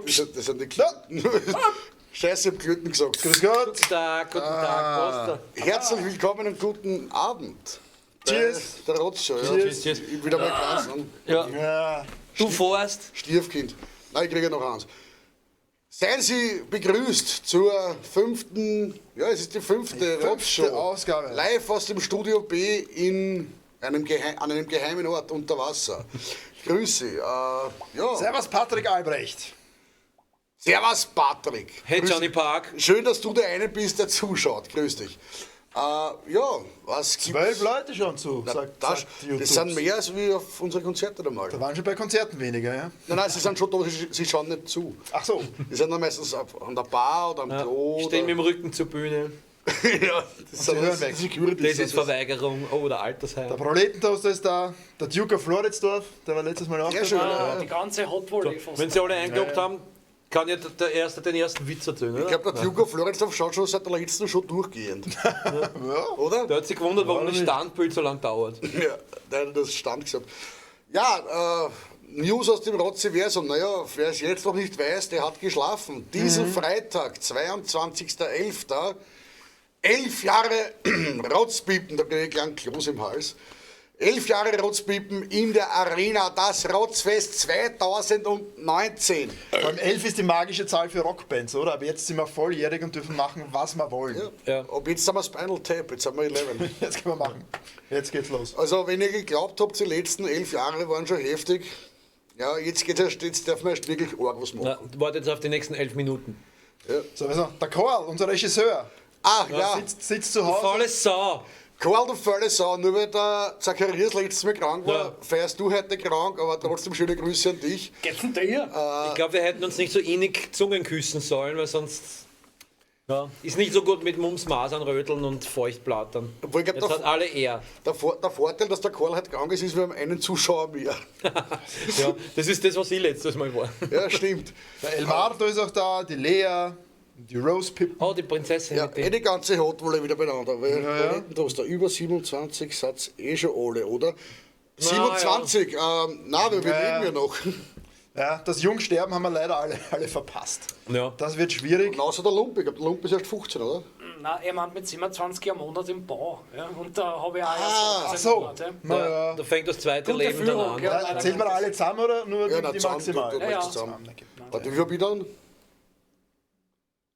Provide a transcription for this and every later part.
Das sind die Klöten. Scheiße, ich hab Klöten gesagt. Grüß Gott. Guten Tag, guten Tag, Prost. Herzlich willkommen und guten Abend. Cheers. Der Rotzshow, ja. Cheers, cheers. Ich will einmal Glas an. Ja. Ja. Du fährst. Stiefkind. Nein, ich kriege noch eins. Seien Sie begrüßt zur fünften, ja, es ist die fünfte Rotzshow. Ausgabe. Live aus dem Studio B in einem an einem geheimen Ort unter Wasser. Grüß Sie. Ja. Servus Patrick Albrecht. Servus Patrick. Hey Grüß Johnny dich. Park. Schön, dass du der eine bist, der zuschaut. Grüß dich. Ja, was gibt's? 12 Leute schauen zu, Na, sagt, das, sagt YouTube. das sind mehr als wie auf unsere Konzerte normal. Da waren schon bei Konzerten weniger, ja? Nein, nein, sie sind schon da, sie schauen nicht zu. Ach so. Die sind dann meistens an der Bar oder am Klo. Stehen mit dem Rücken zur Bühne. Ja, das sind hören das weg. Securities. Das ist Verweigerung. Oh, oder Altersheim. Der Proletentoaster ist da, der Duke of Floridsdorf, der war letztes Mal auch Sehr da. schön. Ah, die ganze Hot Volley fast. Wenn sie alle eingeloggt haben, kann ja der Erste den ersten Witz erzählen, oder? Ich glaube, der Duke of Floridsdorf schaut schon seit der letzten Show durchgehend. Oder? Der hat sich gewundert, warum das Standbild so lange dauert. Ja, der hat das Stand gesagt. Ja, News aus dem Rotziversum. Naja, wer es jetzt noch nicht weiß, der hat geschlafen. Diesen Freitag, 22.11., 11 Jahre Rotzpiepen, da kriege ich einen kleinen Kloß im Hals. 11 Jahre Rotzpiepen in der Arena, das Rotzfest 2019. Vor allem 11 ist die magische Zahl für Rockbands, oder? Aber jetzt sind wir volljährig und dürfen machen, was wir wollen. Ja. Ab jetzt haben wir Spinal Tap, jetzt haben wir 11. Jetzt können wir machen. Jetzt geht's los. Also, wenn ihr geglaubt habt, die letzten 11 Jahre waren schon heftig, ja, jetzt, geht's erst, jetzt darf man erst wirklich arg was machen. Na, warte jetzt auf die nächsten 11 Minuten. So, also, der Karl, unser Regisseur, Ah, ja, sitzt zu Hause. Faule Sau. Karl, du faule Sau, nur weil der Zacharias letztes Mal krank war, Ja. feierst du heute krank, aber trotzdem schöne Grüße an dich. Geht's denn dir? Ich glaube, wir hätten uns nicht so innig Zungen küssen sollen, weil sonst ja, ist nicht so gut mit Mumps, Masern, Röteln und Feuchtblattern. Obwohl, ich glaub, Jetzt der- hat alle er. Der Vorteil, dass der Karl heute krank ist, ist, wir haben einen Zuschauer mehr. Ja, das ist das, was ich letztes Mal war. Ja, stimmt. Der Elmardo ist auch da, die Lea, die Rose Pip. Oh, die Prinzessin Ja, mit eh dem. die ganze Hotwolle wieder beieinander. Weil Ja, ja. da über 27 Satz eh schon alle, oder? 27, na, wir Ja. leben ja noch. Ja, das Jungsterben haben wir leider alle verpasst. Ja. Das wird schwierig. Und außer der Lumpe, ich glaube, der Lumpe ist erst 15, oder? Nein, er meint mit 27 am Monat im Bau. Ja, und da habe ich auch erst Ah, 18 Ach so. Monate. Na ja. Da fängt das zweite Gute Leben dann Führung, an. ja. Ja, zählt man alle zusammen oder nur Ja, die, na, die zusammen, maximal? du Ja, ja. zusammen. okay. Warte, wie viel hab ich dann?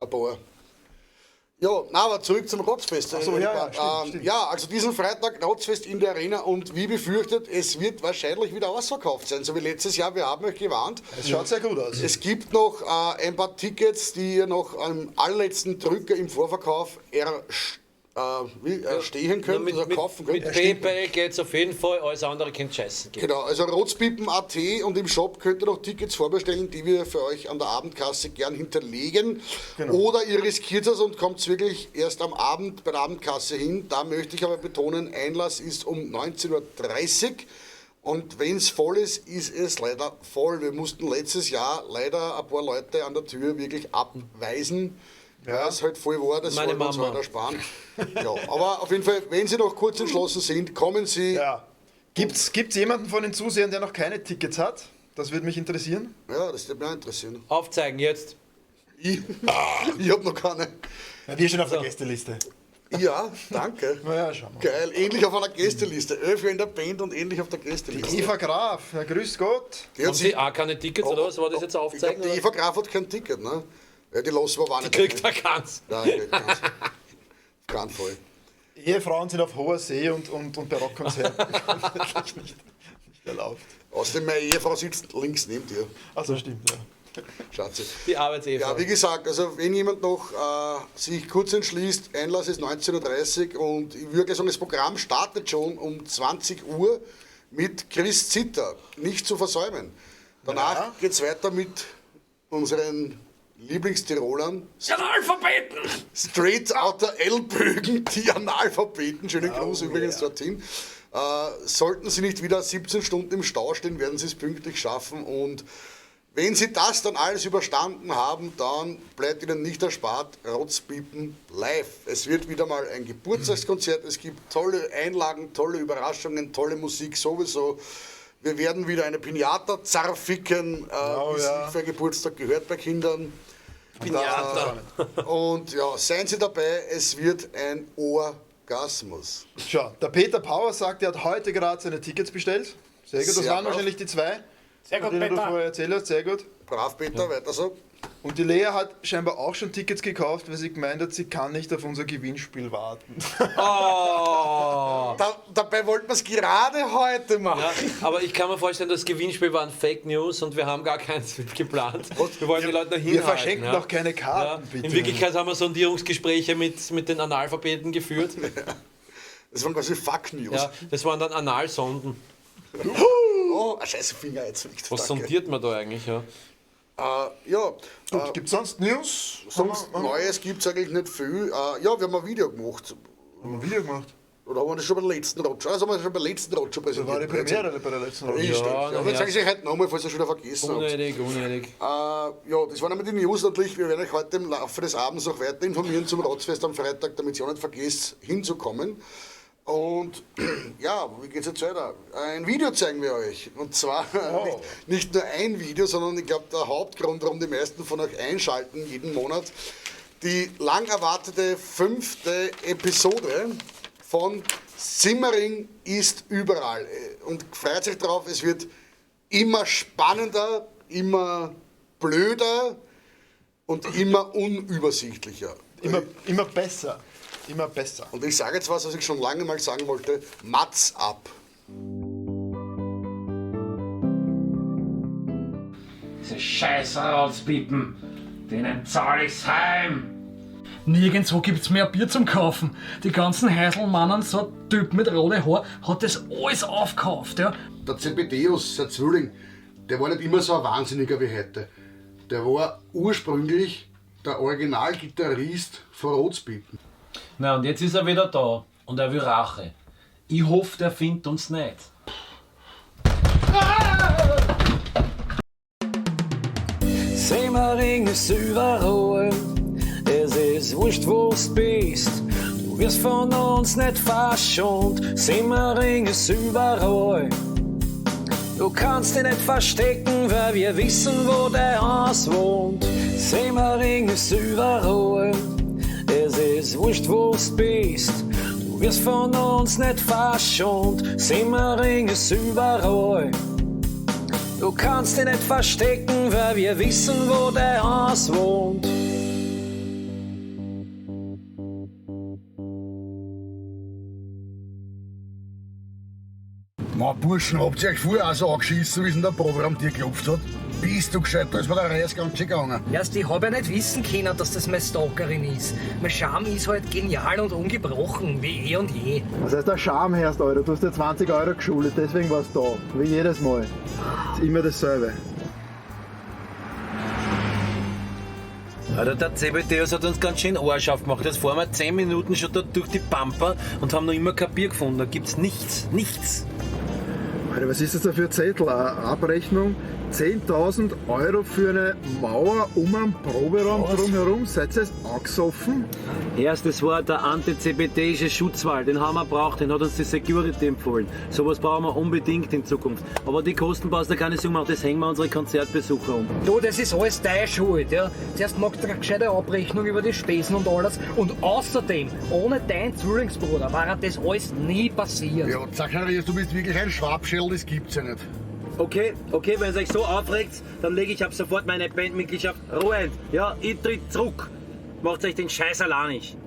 Ein paar. Ja, na, aber zurück zum Rotzfest. Ach so, ja, ja, stimmt, stimmt. Ja, also diesen Freitag Rotzfest in der Arena und wie befürchtet, es wird wahrscheinlich wieder ausverkauft sein, so wie letztes Jahr, wir haben euch gewarnt. Es schaut sehr gut aus. Es gibt noch ein paar Tickets, die ihr noch am allerletzten Drücker im Vorverkauf erstehen könnt Na, oder kaufen könnt. Mit PayPal geht es auf jeden Fall, alles andere könnt scheißen gehen. Genau, also rotzpiepen.at und im Shop könnt ihr noch Tickets vorbestellen, die wir für euch an der Abendkasse gern hinterlegen. Genau. Oder ihr riskiert es und kommt wirklich erst am Abend bei der Abendkasse hin. Da möchte ich aber betonen, Einlass ist um 19:30 Uhr. Und wenn es voll ist, ist es leider voll. Wir mussten letztes Jahr leider ein paar Leute an der Tür wirklich abweisen. Ja. Weil es halt voll war, das Meine wollen wir uns Mama. heute ersparen. Ja, aber auf jeden Fall, wenn Sie noch kurz entschlossen sind, kommen Sie. Ja. Gibt's jemanden von den Zusehern, der noch keine Tickets hat? Das würde mich interessieren. Ja, das würde mich auch interessieren. Aufzeigen jetzt. Ich habe noch keine. Ja, wir sind auf der Gästeliste. Ja, danke. Naja, schauen wir. Geil, ähnlich auf einer Gästeliste. 11 in der Band und ähnlich auf der Gästeliste. Eva Graf, ja, grüß Gott. Die hat Haben Sie auch keine Tickets oder was? War das jetzt ein Ich glaub, Aufzeigen? die oder? Eva Graf hat kein Ticket, ne? Ja, die lassen wir auch nicht. Kriegt er keins. Nein, kriegt keins. Auf keinen Fall. Ehefrauen sind auf hoher See und bei Rockkonzerten nicht erlaubt. Außerdem, meine Ehefrau sitzt links neben dir. Also stimmt, ja. Schatzi. Die Arbeitsehefrau. Ja, wie gesagt, also wenn jemand noch sich kurz entschließt, Einlass ist 19:30 Uhr und ich würde sagen, das Programm startet schon um 20 Uhr mit Chris Zitter, nicht zu versäumen. Danach Ja. geht's weiter mit unseren Lieblingstirolern, Die Analphabeten! Straight Outta Ellbögen, die Analphabeten, schönen Gruß übrigens yeah. dorthin. Sollten Sie nicht wieder 17 Stunden im Stau stehen, werden Sie es pünktlich schaffen und wenn Sie das dann alles überstanden haben, dann bleibt Ihnen nicht erspart Rotzpiepen live. Es wird wieder mal ein Geburtstagskonzert, es gibt tolle Einlagen, tolle Überraschungen, tolle Musik sowieso. Wir werden wieder eine Pinata zarficken, Oh, wie es ja. sich für Geburtstag gehört bei Kindern. Pinata. Und ja, seien Sie dabei, es wird ein Orgasmus. Schau, der Peter Power sagt, er hat heute gerade seine Tickets bestellt. Sehr gut, das Sehr waren brav. wahrscheinlich die zwei, Sehr gut, von denen du Peter. vorher erzählt hast. Sehr gut. Brav, Peter, weiter so. Und die Lea hat scheinbar auch schon Tickets gekauft, weil sie gemeint hat, sie kann nicht auf unser Gewinnspiel warten. Oh. Dabei wollten wir es gerade heute machen. Ja, aber ich kann mir vorstellen, das Gewinnspiel waren Fake News und wir haben gar keins geplant. Wir wollen die Leute noch Wir hinhalten. verschenken ja. doch keine Karten, Ja. bitte. In Wirklichkeit haben wir Sondierungsgespräche mit den Analphabeten geführt. Das waren quasi Fuck News. Ja, das waren dann Analsonden. Oh, ah, scheiße, Finger jetzt nicht. Was Danke. sondiert man da eigentlich? Ja? Ja, Gut, gibt's sonst News? sonst Haben wir, Neues gibt es eigentlich nicht viel. Ja, wir haben ein Video gemacht. haben wir ein Video gemacht? Oder haben wir das schon beim letzten Roger? Also haben wir schon beim letzten Roger Da präsentiert. war die Premiere bei der letzten Runde. Richtig. Ja, Ja, na aber ja. jetzt sage ich heute nochmal, falls ihr schon wieder vergessen habt. Unnötig, unnötig. Ja, das waren einmal die News natürlich. Wir werden euch heute im Laufe des Abends noch weiter informieren zum Rotzfest am Freitag, damit ihr auch nicht vergesst, hinzukommen. Und ja, wie geht's jetzt weiter? Ein Video zeigen wir euch. Und zwar nicht nur ein Video, sondern ich glaube, der Hauptgrund, warum die meisten von euch einschalten jeden Monat, die lang erwartete 5. Episode von Simmering ist überall. Und freut sich drauf, es wird immer spannender, immer blöder und immer unübersichtlicher. Immer besser. Immer besser. Und ich sage jetzt was, was ich schon lange mal sagen wollte: Mats ab. Diese scheiß Rautspipen, denen zahl ich's heim. Nirgendwo gibt's mehr Bier zum Kaufen. Die ganzen Heiselmannen, so ein Typ mit roten Haar, hat das alles aufgekauft, ja. Der Zebedeus, sein Zwilling, der war nicht immer so ein Wahnsinniger wie heute. Der war ursprünglich der Originalgitarrist von Rotspipen. Na, und jetzt ist er wieder da und er will Rache. Ich hoffe, der findet uns nicht. Semmering ist überall, es ist wurscht, wo du bist. Du wirst von uns nicht verschont. Semmering ist überall. Du kannst dich nicht verstecken, weil wir wissen, wo dein Haus wohnt. Semmering ist überall, es ist wurscht, wo du bist. Du wirst von uns nicht verschont. Semmering ist überall. Du kannst dich nicht verstecken, weil wir wissen, wo dein Haus wohnt. Ma Burschen, habt ihr euch vorher auch so angeschissen, wie es in der Proberaum dir geklopft hat? Bist du gescheit, da ist mir der Reis ganz schön gegangen. Erst, ich hab ja nicht wissen können, dass das meine Stalkerin ist. Mein Charme ist halt genial und ungebrochen, wie eh und je. Was heißt der Charme herrscht, Alter? Du hast dir 20 Euro geschuldet, deswegen warst du da. Wie jedes Mal. Ist immer dasselbe. Alter, der Zebedeus hat uns ganz schön Arsch aufgemacht. Jetzt fahren wir 10 Minuten schon da durch die Pampa und haben noch immer kein Bier gefunden. Da gibt's nichts, nichts. Alter, was ist das da für ein Zettel? Eine Abrechnung? 10.000 Euro für eine Mauer um einen Proberaum drumherum? Seid ihr jetzt angesoffen? Erst, das war der anti-CBD-ische Schutzwall, den haben wir braucht, den hat uns die Security empfohlen. Sowas brauchen wir unbedingt in Zukunft. Aber die Kosten passt da keine Sorgen machen, das hängen wir unsere Konzertbesucher um. Du, das ist alles deine Schuld, ja. Zuerst macht er eine gescheite Abrechnung über die Spesen und alles. Und außerdem, ohne deinen Zwillingsbruder war das alles nie passiert. Ja, Zacharias, du bist wirklich ein Schwabschädel, das gibt's ja nicht. Okay, okay, wenn es euch so aufregt, dann lege ich ab sofort meine Bandmitgliedschaft ruhend. Ja, ich tritt zurück. Macht euch den Scheiß allein nicht.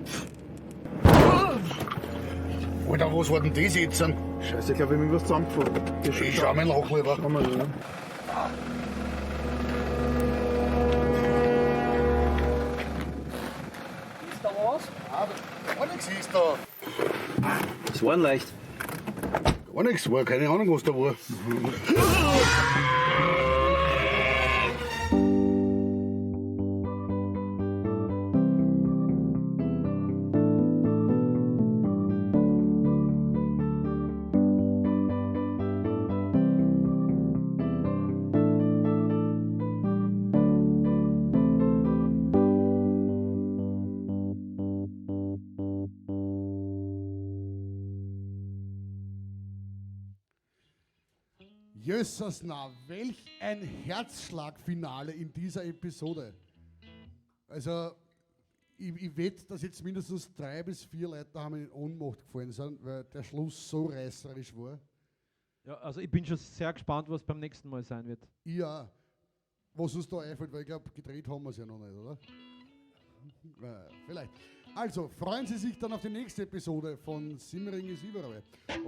Alter, was war denn das jetzt? Scheiße, ich glaube, ich hab irgendwas zusammengefahren. Ich schau mir nach lieber. Schau mal, ja. Ist da was? Gar nichts ist da. Das war leicht. Gar nichts war, keine Ahnung, was da war. Jössas na, welch ein Herzschlagfinale in dieser Episode. Also, ich wette, dass jetzt mindestens 3 bis 4 Leute haben in Ohnmacht gefallen sind, weil der Schluss so reißerisch war. Ja, also ich bin schon sehr gespannt, was beim nächsten Mal sein wird. Ja, Was uns da einfällt, weil ich glaube, gedreht haben wir es ja noch nicht, oder? Vielleicht. Also, freuen Sie sich dann auf die nächste Episode von Simmering ist überall.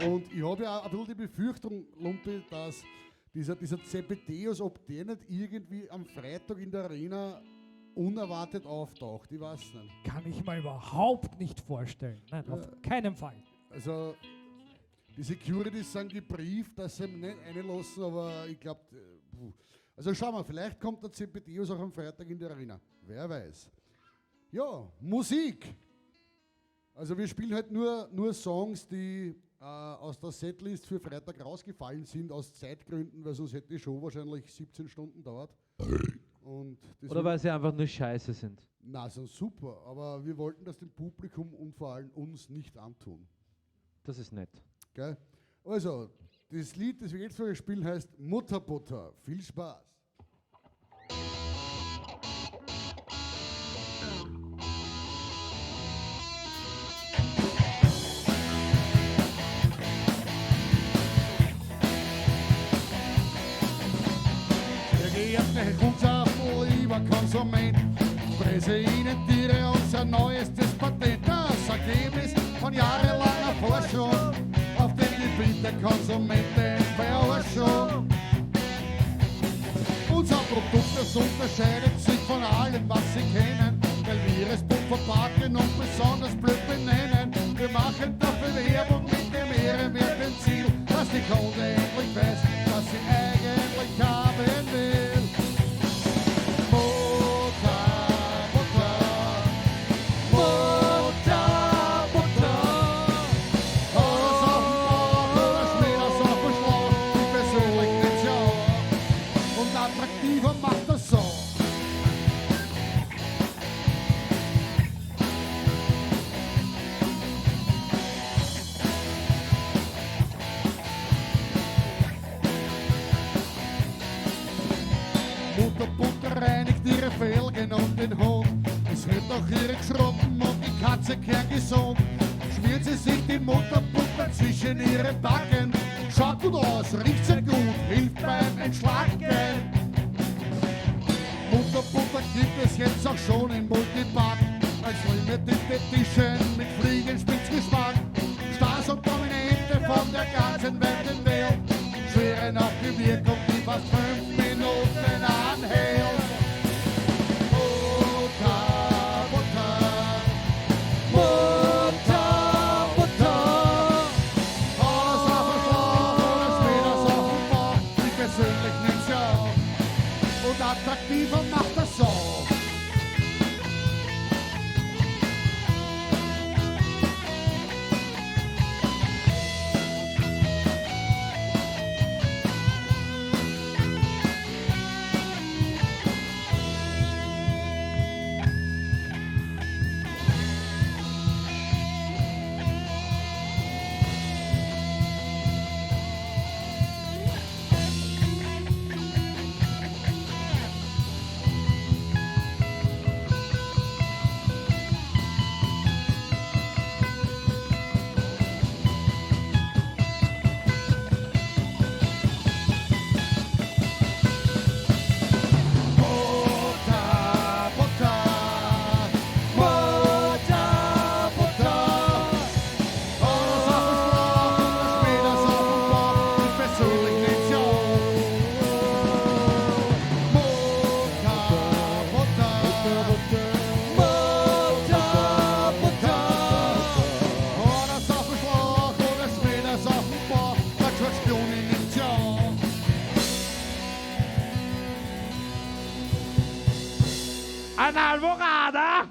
Und ich habe ja auch ein bisschen die Befürchtung, Lumpi, dass dieser Zebedeus, ob der nicht irgendwie am Freitag in der Arena unerwartet auftaucht. Ich weiß nicht. Kann ich mir überhaupt nicht vorstellen. Nein, auf keinen Fall. Also, die Securities sind gebrieft, dass sie ihn nicht reinlassen, aber ich glaube, also schauen wir, vielleicht kommt der Zebedeus auch am Freitag in die Arena. Wer weiß. Ja, Musik. Also wir spielen halt nur Songs, die aus der Setlist für Freitag rausgefallen sind, aus Zeitgründen, weil sonst hätte die Show wahrscheinlich 17 Stunden dauert. Und oder weil sie einfach nur scheiße sind. Na, sind super, aber wir wollten das dem Publikum und vor allem uns nicht antun. Das ist nett. Gell? Also, das Lied, das wir jetzt für euch spielen, heißt Mutterbutter. Viel Spaß. Sehr geehrter Herr Kundschaft, lieber Konsument, preise Ihnen Tiere unser neuestes Patent. Das Ergebnis von jahrelanger Forschung auf dem Gebiet der Konsumentenverarschung. Unser Produkt, das unterscheidet sich von allem, was Sie kennen, weil wir es bunt verpacken und besonders blöd benennen. Wir machen dafür Werbung mit dem ehrenwerten Ziel, dass die Kunde endlich weiß, was sie eigentlich haben will. Mutter, Mutter, Mutter, Mutter. Oder auf dem Bauch, oder schmier auf dem Schlauch, ich persönlich nenn's ja auch. Und attraktiver macht das so. Mutterbutter reinigt ihre Felgen und den Hund. Es hält auch ihre Geschruppen und die Katze kerngesund. Schmiert sie sich die Mutterbutter zwischen ihre Backen. Schaut gut aus, riecht sehr gut, hilft beim Entschlacken. Mutterbutter gibt es jetzt auch schon im Multipack. Als Limited Edition mit Fliegenspitzgeschmack. Stars und Prominente von der ganzen weiten Welt schwören auf die Wirkung, die fast 5 Minuten anhält. Mutter, Mutter, Mutter, Mutter. Haus auf dem Schlauch oder schmier auf dem Bauch, ich persönlich nehm's ja auch. Und attraktiver macht das so. Mutter, Mutter, Mutter, Mutter. Alles auf dem Schlauch oder später auf dem Bauch, ich persönlich nehm's ja auch. Mutter, Mutter, Mutter, Mutter. Alles auf dem Schlauch oder später auf dem Bauch, der George Clooney nimmt's ja auch. Analvorada!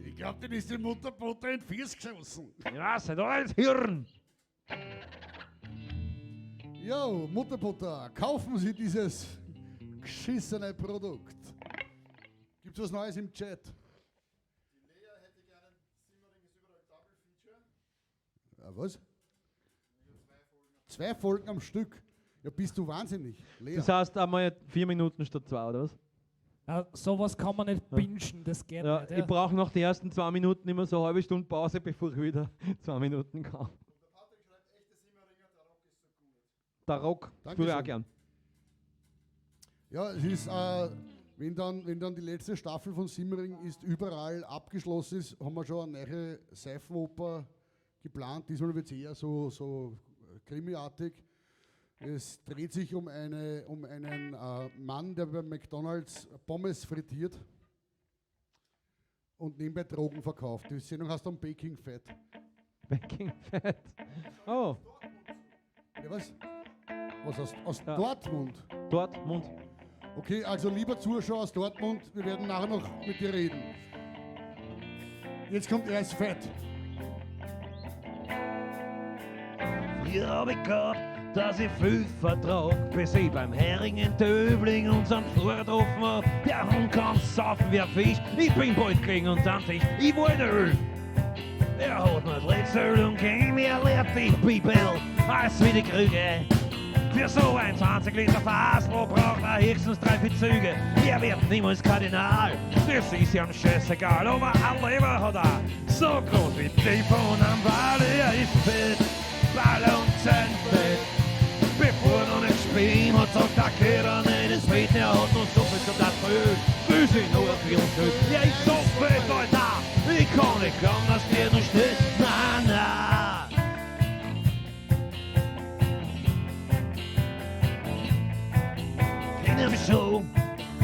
Ich glaube, den ist die Mutterbutter in Fies geschossen. Ja, sei doch ins Hirn! Jo, Mutterbutter, kaufen Sie dieses geschissene Produkt. Gibt's was Neues im Chat? Die Lea hätte gerne Simmering ist überall Double Feature. Ja, was? 2 Folgen am Stück. Ja, bist du wahnsinnig, Lea. Das heißt einmal 4 Minuten statt 2, oder was? Ja, sowas kann man nicht bingen, das geht Ja, nicht. Ich brauche nach den ersten 2 Minuten immer so eine halbe Stunde Pause, bevor ich wieder 2 Minuten kann. Der Rock Dankeschön. spiele ich auch gern. Ja, es ist, wenn dann die letzte Staffel von Simmering ist überall abgeschlossen ist, haben wir schon eine neue Seifenoper geplant. Diesmal wird es eher so krimiartig. Es dreht sich um einen Mann, der bei McDonald's Pommes frittiert und nebenbei Drogen verkauft. Die Sendung heißt dann Baking Fat. Baking Fat. Oh. Ja, was? Was aus Dortmund? Dortmund. Okay, also lieber Zuschauer aus Dortmund, wir werden nachher noch mit dir reden. Jetzt kommt er ist fett. Früher hab ich gehabt, dass ich viel vertrag, bis ich beim Hering in Döbling unseren Flur getroffen hab. Der Hund kann saufen wie ein Fisch, ich bin bald gegen uns am Tisch, ich wollte Öl. Er hat mir das letzte Öl und gegeben, er lehrt die Bibel, als wie die Krüge. Für so ein 20 Liter Fassl braucht er höchstens drei, vier Züge. Er wird niemals Kardinal, das ist ihm scheißegal, aber ein Leber hat er, so groß wie die von am Wal. Er ist fett, Ballonzenfett. Bevor noch nicht gespielt hat, sagt der Kehrer nicht ins Bett, er hat noch so viel zu tun. Wir sind nur viel zu. Ja, ich so fett, Alter, ich kann nicht glauben, dass der noch steht. Na, na. Kenn mich schon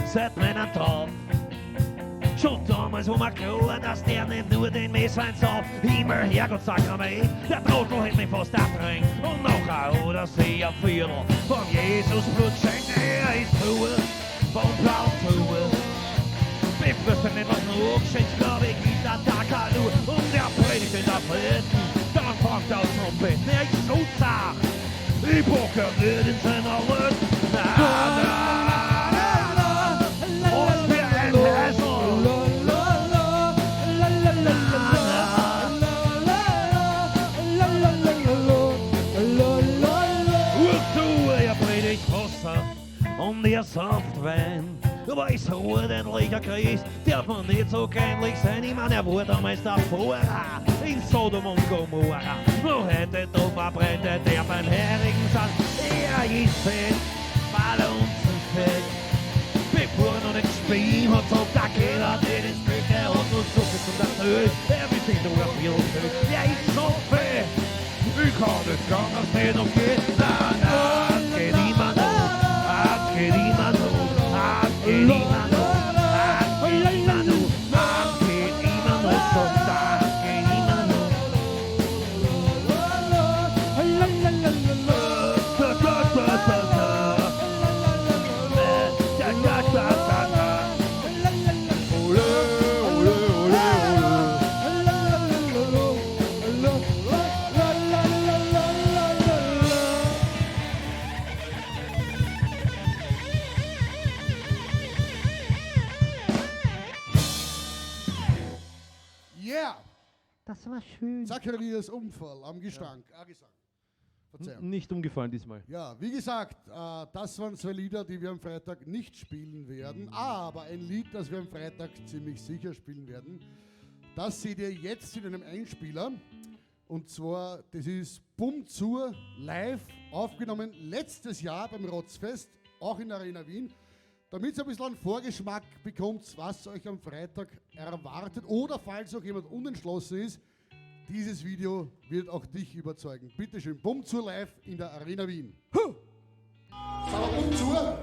seit meinem Traum. Schon damals war mir klar, dass der nicht nur den Messwein sauf. Himmel, Herrgott, Sakrament, der Trottel hätt mich fast ertränkt. Und nachher hat er sich ein Viertel von Jesus Blut geschenkt. Er ist pur, vom blauen Tour. Ich wüsste nicht, was noch geschieht, glaub ich, ist der Takalur. Und er predigt in der Fritten, dann fängt er zum Beten. Er ist so zart, ich pocke nicht in seiner Lust. Na, na, na, na, was für ein Häsel. Urzu, er predigt Wasser und er sauft Wein. Aber ist ordentlicher Christ, darf man nicht so kleinlich sein. Ich mein, er war damals der Pfarrer in Sodom und Gomorra. Nur heute da verbrennt er beim Herigen Sand. Er ist fett, weil er uns fett. Bevor er noch nicht gespielt hat, sagt der Keller, der ins Bett, der hat noch so viel zum Erzählen. Er will sich nur viel erzählen. Er ist so fett. Ich kann nicht glauben, dass der noch geht. Nein, nein, es geht immer noch. Es geht immer noch. Es geht immer noch. Es geht immer noch. Es geht immer noch. Sagt er, es geht immer noch. Da, da, da, da, da. Da, da, da, da, da. Ole, ole, ole, ole. Yeah! Das war schön. Zacharias Unfall am Gestank. Ah, Gesang. Verzeihung. Nicht umgefallen diesmal. Ja, wie gesagt, das waren zwei Lieder, die wir am Freitag nicht spielen werden, aber ein Lied, das wir am Freitag ziemlich sicher spielen werden, das seht ihr jetzt in einem Einspieler. Und zwar, das ist Bum zur live aufgenommen letztes Jahr beim Rotzfest, auch in der Arena Wien. Damit ihr ein bisschen einen Vorgeschmack bekommt, was euch am Freitag erwartet oder falls auch jemand unentschlossen ist, dieses Video wird auch dich überzeugen. Bitte schön, Bum zur live in der Arena Wien. Huh! Sagen wir Bum zur?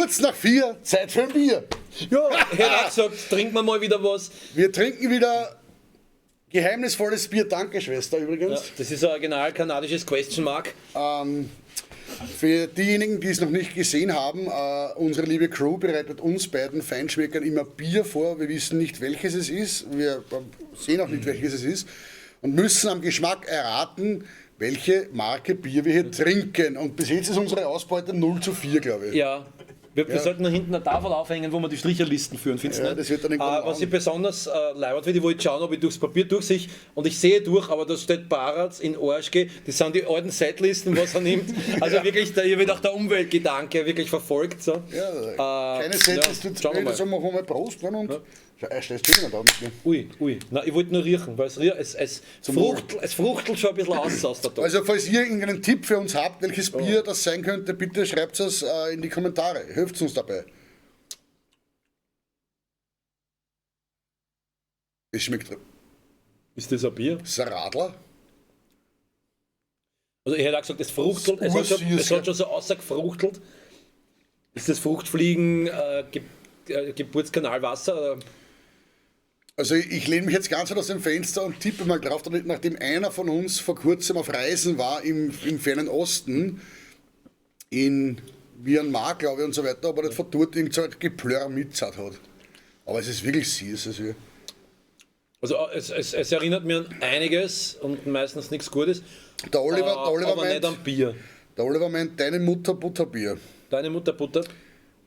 Kurz nach 4, Zeit für ein Bier. Ja, ich hätte auch gesagt, trinken wir mal wieder was. Wir trinken wieder geheimnisvolles Bier. Danke, Schwester, übrigens. Ja, das ist ein original kanadisches Question Mark. Für diejenigen, die es noch nicht gesehen haben, unsere liebe Crew bereitet uns beiden Feinschmeckern immer Bier vor. Wir wissen nicht, welches es ist. Wir sehen auch nicht, welches es ist. Und müssen am Geschmack erraten, welche Marke Bier wir hier trinken. Und bis jetzt ist unsere Ausbeute 0:4, glaube ich. Ja. Wir Ja. sollten noch hinten eine Tafel aufhängen, wo wir die Stricherlisten führen, findest du Ja, nicht? das wird dann irgendwann Was ich besonders leibend finde, ich wollte schauen, ob ich durchs Papier durchsehe. Und ich sehe durch, aber da steht Baratz in Arschge. Das sind die alten Setlisten, was er nimmt. Also wirklich, da, hier wird auch der Umweltgedanke wirklich verfolgt. So. Ja, keine Setliste, ja, schauen wir mal. So machen wir mal Prost. Ne, und ja. Stellst du wieder da mit mir. Ui, ui. Na, ich wollte nur riechen, weil es fruchtelt schon ein bisschen aus der Dose. Also falls ihr irgendeinen Tipp für uns habt, welches Bier das sein könnte, bitte schreibt es in die Kommentare. Hilft uns dabei. Es schmeckt. Ist das ein Bier? Ist das ein Radler? Also ich hätte auch gesagt, es fruchtelt, es hat schon so ausgefruchtelt. Ist das Fruchtfliegen Geburtskanalwasser? Oder? Also ich lehne mich jetzt ganz weit aus dem Fenster und tippe mal drauf, nachdem einer von uns vor kurzem auf Reisen war im fernen Osten, in Myanmar, glaube ich, und so weiter, aber nicht von dort irgend so ein Geplörr mitzahlt hat. Aber es ist wirklich süß. Also es erinnert mich an einiges und meistens nichts Gutes. Der Oliver aber meint, nicht an Bier. Der Oliver meint, deine Mutter Butterbier. Deine Mutter Butter?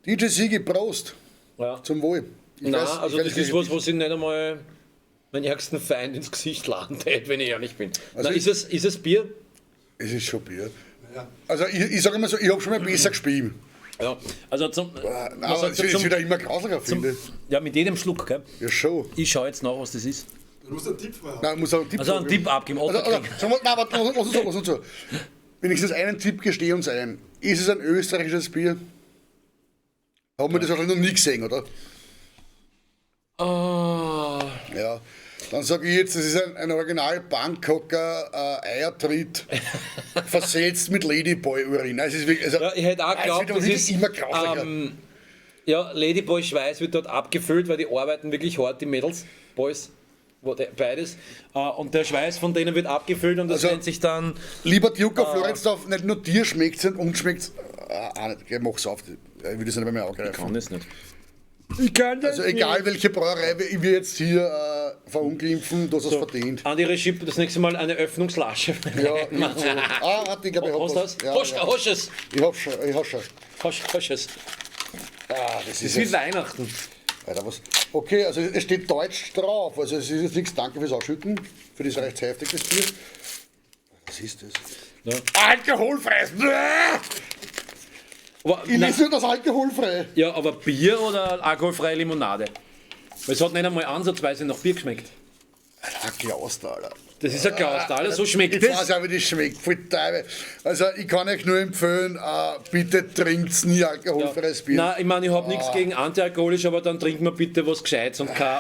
DJ Sigi, Prost! Ja. Zum Wohl. Nein, also das ist was, was ich nicht einmal meinen ärgsten Feind ins Gesicht laden hätte, wenn ich ehrlich bin. Also Na, ist es Bier? Es ist schon Bier. Ja. Also ich sage immer so, ich habe schon mal besser gespielt. Ja, also zum... Aber es ist wieder immer grauslicher, finde ich. Ja, mit jedem Schluck, gell? Ja, schon. Ich schaue jetzt nach, was das ist. Du musst einen Tipp machen. Nein, muss einen Tipp also einen Tipp abgeben. Also, nein, warte, lass uns so. Wenigstens einen Tipp gestehe uns ein. Ist es ein österreichisches Bier? Haben wir das wahrscheinlich noch nie gesehen, oder? Oh. Ja, dann sage ich jetzt, das ist ein Original Bangkoker Eiertritt, versetzt mit Ladyboy-Urin. Also, ja, ich hätte auch geglaubt, das ist immer grauslicher. Ja, Ladyboy-Schweiß wird dort abgefüllt, weil die arbeiten wirklich hart, die Mädels, Boys, beides. Und der Schweiß von denen wird abgefüllt und das also, nennt sich dann... Lieber Duke of Floridsdorf, nicht nur dir schmeckt es und uns schmeckt es... Auch nicht, ich mach's auf, ich will das nicht mehr angreifen. Ich kann das nicht. Ich kann das also egal welche Brauerei wir jetzt hier verunglimpfen, du hast es so, verdient. An die Regie, das nächste Mal eine Öffnungslasche. Ja, so. Ah, warte, ich glaube, ich hab was. was. Ja, Hosch, ja. hosch es. Ich hab schon, ich hab schon. Hosch es. Ah, das ist wie Weihnachten. Alter, was? Okay, also es steht Deutsch drauf, also es ist jetzt nichts, danke fürs Ausschütten, für das recht heftig, das Bier. Was ist das? Ja. Alkoholfrei! Aber, ich lese nur das alkoholfrei. Ja, aber Bier oder alkoholfreie Limonade? Weil es hat nicht einmal ansatzweise nach Bier geschmeckt. Alter, Clausthaler. Das ist ein Clausthaler, so schmeckt ich das. Ich weiß auch, wie das schmeckt. Voll Teufel. Also ich kann euch nur empfehlen, bitte trinkt nie alkoholfreies Bier. Nein, ich meine, ich habe nichts gegen antialkoholisch, aber dann trinkt man bitte was Gescheites und kein...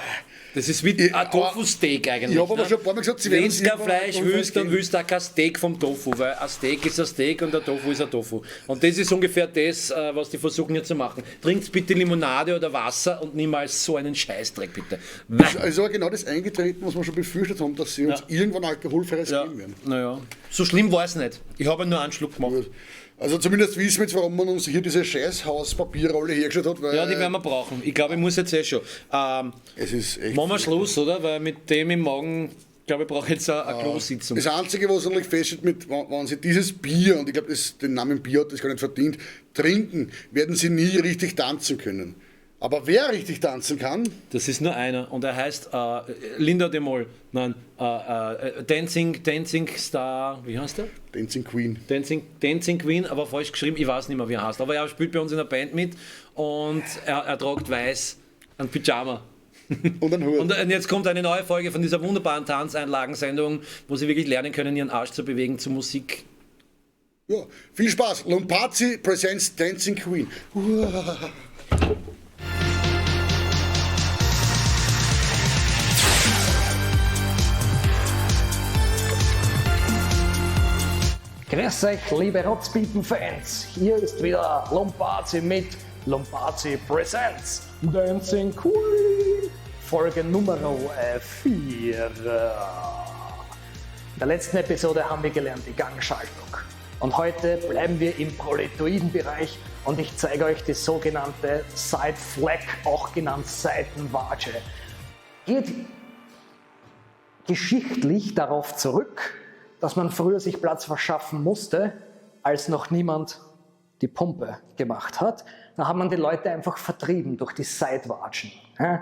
Das ist wie ein Tofu-Steak eigentlich. Ich habe aber schon ein paar Mal gesagt, sie werden Wenn du kein Fleisch willst, dann willst du auch kein Steak vom Tofu, weil ein Steak ist ein Steak und ein Tofu ist ein Tofu. Und das ist ungefähr das, was die versuchen hier zu machen. Trinkt bitte Limonade oder Wasser und niemals so einen Scheißdreck, bitte. Es ist aber genau das eingetreten, was wir schon befürchtet haben, dass sie uns irgendwann alkoholfreies geben werden. Naja, so schlimm war es nicht. Ich habe nur einen Schluck gemacht. Gut. Also zumindest wissen wir jetzt, warum man uns hier diese Scheißhauspapierrolle hergestellt hat. Weil ja, die werden wir brauchen. Ich glaube, ich muss jetzt eh schon. Es ist echt. Machen wir Schluss, oder? Weil mit dem im Magen, glaube ich, brauche ich jetzt eine Klositzung. Das Einzige, was natürlich feststeht, mit, wenn Sie dieses Bier, und ich glaube, den Namen Bier hat das gar nicht verdient, trinken, werden Sie nie richtig tanzen können. Aber wer richtig tanzen kann? Das ist nur einer und er heißt Linda de Mol. Nein, Dancing Star, wie heißt der? Dancing Queen. Dancing Queen, aber falsch geschrieben, ich weiß nicht mehr, wie er heißt. Aber er spielt bei uns in der Band mit und er trägt weiß einen Pyjama. Und einen Hut. Und jetzt kommt eine neue Folge von dieser wunderbaren Tanzeinlagensendung, wo sie wirklich lernen können, ihren Arsch zu bewegen zu Musik. Ja, viel Spaß. Lompazi presents Dancing Queen. Uah. Grüß euch, liebe Rotzpipen-Fans. Hier ist wieder Lombarzi mit Lombardi Presents Dancing Queen, Folge Nummer 4. In der letzten Episode haben wir gelernt die Gangschaltung. Und heute bleiben wir im Proletoiden-Bereich und ich zeige euch die sogenannte Side Flag, auch genannt Seitenwatsche. Geht geschichtlich darauf zurück, dass man früher sich Platz verschaffen musste, als noch niemand die Pumpe gemacht hat. Da hat man die Leute einfach vertrieben durch die Sidewatschen. Ja?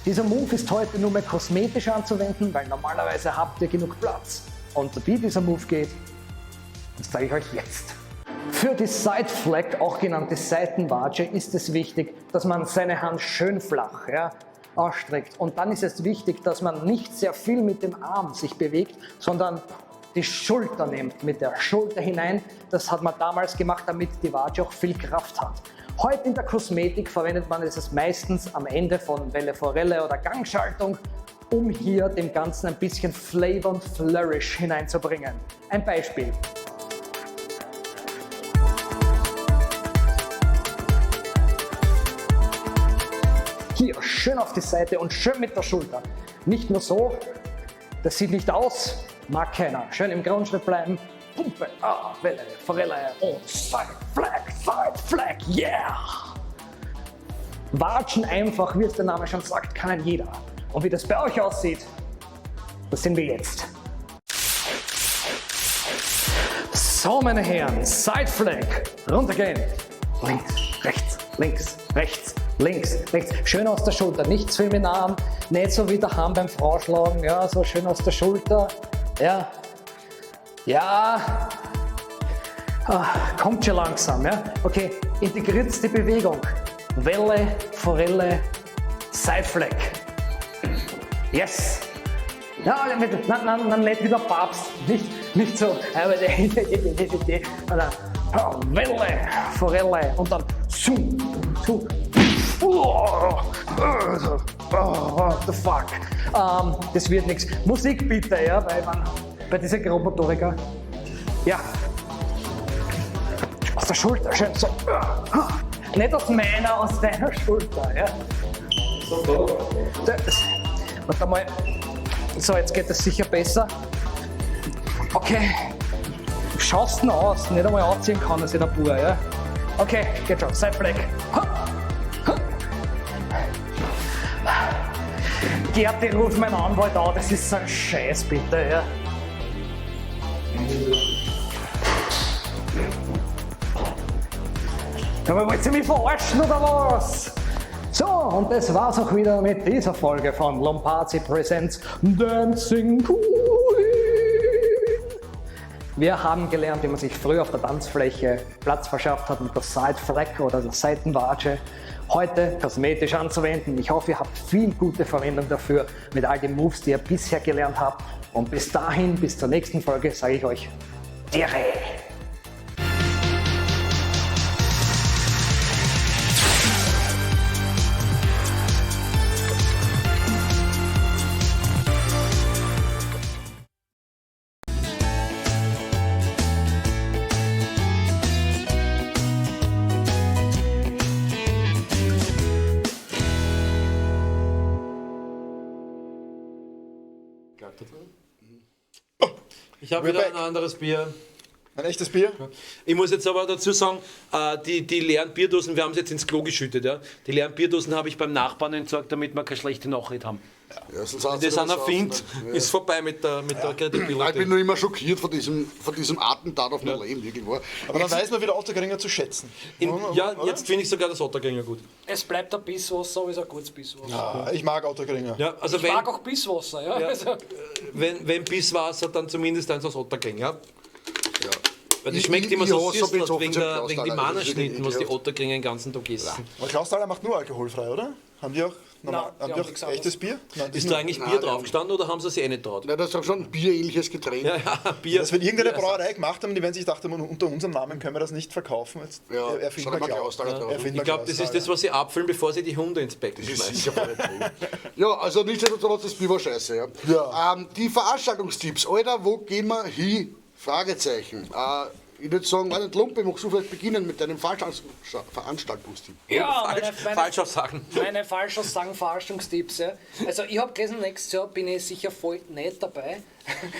Dieser Move ist heute nur mehr kosmetisch anzuwenden, weil normalerweise habt ihr genug Platz. Und wie dieser Move geht, das zeige ich euch jetzt. Für die Side Flag, auch genannte Seitenwatsche, ist es wichtig, dass man seine Hand schön flach, ja, ausstreckt. Und dann ist es wichtig, dass man nicht sehr viel mit dem Arm sich bewegt, sondern die Schulter nimmt, mit der Schulter hinein. Das hat man damals gemacht, damit die Watsche auch viel Kraft hat. Heute in der Kosmetik verwendet man es meistens am Ende von Welle Forelle oder Gangschaltung, um hier dem Ganzen ein bisschen Flavor und Flourish hineinzubringen. Ein Beispiel. Hier schön auf die Seite und schön mit der Schulter. Nicht nur so, das sieht nicht aus, mag keiner. Schön im Grundschritt bleiben. Pumpe, ah, Welle, Forelle und Side Flag, Side Flag, yeah! Watschen einfach, wie es der Name schon sagt, kann ein jeder. Und wie das bei euch aussieht, das sehen wir jetzt. So, meine Herren, Side Flag, runtergehen. Links, rechts, links, rechts, links, rechts. Schön aus der Schulter, nicht zu viel mit dem Arm, nicht so wie daheim beim Frauschlagen, ja, so schön aus der Schulter. Ja, ja, ah, kommt schon langsam, ja. Okay, integriert die Bewegung. Welle, Forelle, Side Flag. Yes. Ja, nein, nein, nein, nicht wieder Papst, nicht so. Welle, Forelle und dann zoom, zoom. Oh, what the fuck? Das wird nichts. Musik bitte, ja, weil man bei dieser Grobmotoriker. Ja. Aus der Schulter, schön so. Nicht aus meiner, aus deiner Schulter, ja. Das, warte mal. So, jetzt geht es sicher besser. Okay. Schaust du aus? Nicht einmal anziehen kann er sich der Bub, ja. Okay, geht schon. Side Flag. Gerti, ruf meinen Anwalt an, das ist so ein Scheiß, bitte, ja. Aber wollt ihr mich verarschen oder was? So, und das war's auch wieder mit dieser Folge von Lombardi Presents Dancing Queen. Wir haben gelernt, wie man sich früher auf der Tanzfläche Platz verschafft hat mit der Side Flag oder der Seitenwatsche. Heute kosmetisch anzuwenden. Ich hoffe, ihr habt viel gute Verwendung dafür mit all den Moves, die ihr bisher gelernt habt. Und bis dahin, bis zur nächsten Folge, sage ich euch, Dire! Ich habe wieder ein anderes Bier. Ein echtes Bier? Ich muss jetzt aber dazu sagen, die leeren Bierdosen, wir haben sie jetzt ins Klo geschüttet. Ja? Die leeren Bierdosen habe ich beim Nachbarn entsorgt, damit wir keine schlechte Nachricht haben. Ja, sonst Wenn das einer findet, ja. Ist vorbei mit der Credibility. Ich bin nur immer schockiert von diesem Attentat auf mein Leben. Wirklich wahr. Aber dann weiß man wieder Ottakringer zu schätzen. Ja, jetzt finde ich sogar das Ottakringer gut. Es bleibt ein Bisswasser, aber es ist ein gutes Bisswasser. Ja, ich mag Ottakringer. Ja, also ich mag auch Bisswasser. Ja. Ja, also. wenn Bisswasser, dann zumindest eins aus Ottakring. Ja? Ja. Weil das schmeckt immer so süß wegen den Mannerschnitten, was die Ottakringer den ganzen Tag essen. Aber Clausthaler macht nur alkoholfrei, oder? Haben die auch, normal, Nein, haben die auch echtes Bier? Nein, ist da eigentlich Bier drauf gestanden oder haben sie sich eh nicht traut? Nein, das ist auch schon ein bierähnliches Getränk. Ja, ja, Bier. Das wird irgendeine Brauerei gemacht haben, die werden sich gedacht haben, unter unserem Namen können wir das nicht verkaufen. Jetzt ja, erfinden wir Clausthaler. Ja. Ich glaube, das ist das, was sie abfüllen, bevor sie die Hunde ins Becken schmeißen. Ja, also nichtsdestotrotz, das Bier war scheiße. Ja. Ja. Die Veranstaltungstipps, Alter, wo gehen wir hin? Fragezeichen. Ich würde sagen, warte, Lumpe, magst du vielleicht beginnen mit deinem Veranstaltungstipp? Ja, Falschaussagen. Meine Falschaussagen, Verarschungstipps. Ja. Also ich habe gelesen, nächstes Jahr bin ich sicher voll nicht dabei.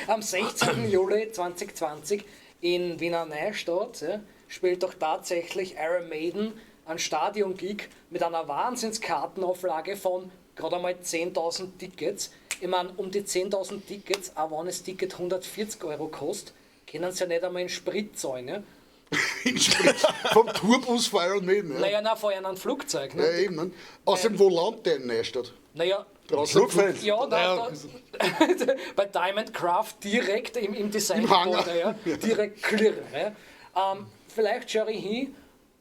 Am 16. Juli 2020 in Wiener Neustadt, ja, spielt doch tatsächlich Iron Maiden ein Stadion-Gig mit einer Wahnsinnskartenauflage von gerade einmal 10.000 Tickets. Ich meine, um die 10.000 Tickets, auch wenn das Ticket 140 Euro kostet, können sie ja nicht einmal in Sprit zahlen. Ja? In Sprit. Vom Tourbus von Iron Maiden. Ja. Naja, nein, von einem Flugzeug. Ne? Ja, eben. Ne? Außerdem, wo landet der in Neustadt? Naja, Draußen am Flugfeld. Ja, Naja, da, bei Diamond Craft direkt im Im Hangar. Designgebäude, ja, direkt klirr. Ja. Vielleicht schaue ich hin,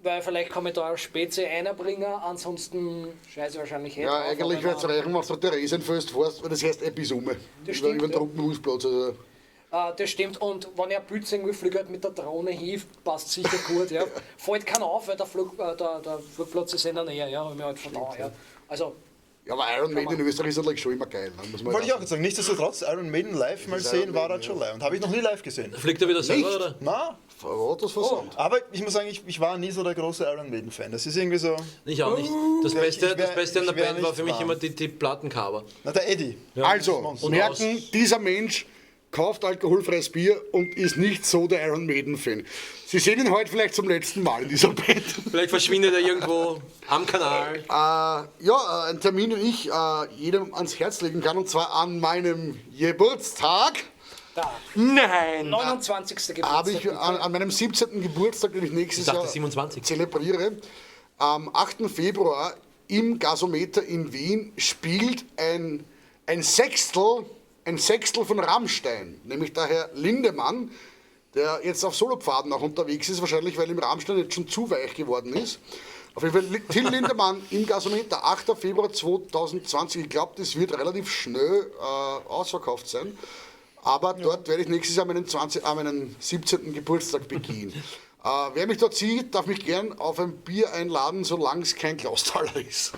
weil vielleicht kann ich da eine Spezi einbringen, ansonsten scheiße wahrscheinlich eh Ja, drauf, eigentlich aber wäre es reichen, wenn du Theresienfest fährst, weil das heißt eh bis um. Das stimmt, Über den ja. Truppenhusplatz. Also. Das stimmt, und wenn ich ein Pilz irgendwie fliege halt mit der Drohne hin, passt sicher gut. Ja. Fällt keiner auf, weil der Flugplatz ist in der Nähe, ja, hab ich mir halt vertan, ja. Also, Ja, aber Iron Maiden in Österreich ist natürlich schon immer geil. Ne? Muss man Wollte ich halt auch jetzt sagen, nichtsdestotrotz, Iron Maiden live mal ist sehen, Iron war Maiden, das schon live. Und habe ich noch nie live gesehen. Fliegt er wieder selber, Nicht? oder? Na, sagen. Das versandt. aber ich muss sagen, ich war nie so der große Iron Maiden-Fan. Das ist irgendwie so. Ich auch nicht. Das Beste, Ich wär- das Beste an der ich wär Band war nicht für mich warm. immer die Plattencover. Na, der Eddie. Also, Monster. merken, dieser Mensch kauft alkoholfreies Bier und ist nicht so der Iron Maiden-Fan. Sie sehen ihn heute vielleicht zum letzten Mal in dieser Band. Vielleicht verschwindet er irgendwo am Kanal. Ja, ein Termin, den ich jedem ans Herz legen kann, und zwar an meinem Geburtstag. da, Nein! 29. Geburtstag. Habe ich an meinem 17. Geburtstag, den ich nächstes Ich dachte Jahr 27. zelebriere, am 8. Februar im Gasometer in Wien spielt ein Sechstel von Rammstein, nämlich der Herr Lindemann, der jetzt auf Solopfaden auch unterwegs ist, wahrscheinlich weil ihm Rammstein jetzt schon zu weich geworden ist. Auf jeden Fall Till Lindemann im Gasometer, 8. Februar 2020. Ich glaube, das wird relativ schnell ausverkauft sein. Aber dort werde ich nächstes Jahr meinen 17. Geburtstag begehen. Wer mich dort sieht, darf mich gern auf ein Bier einladen, solange es kein Clausthaler ist.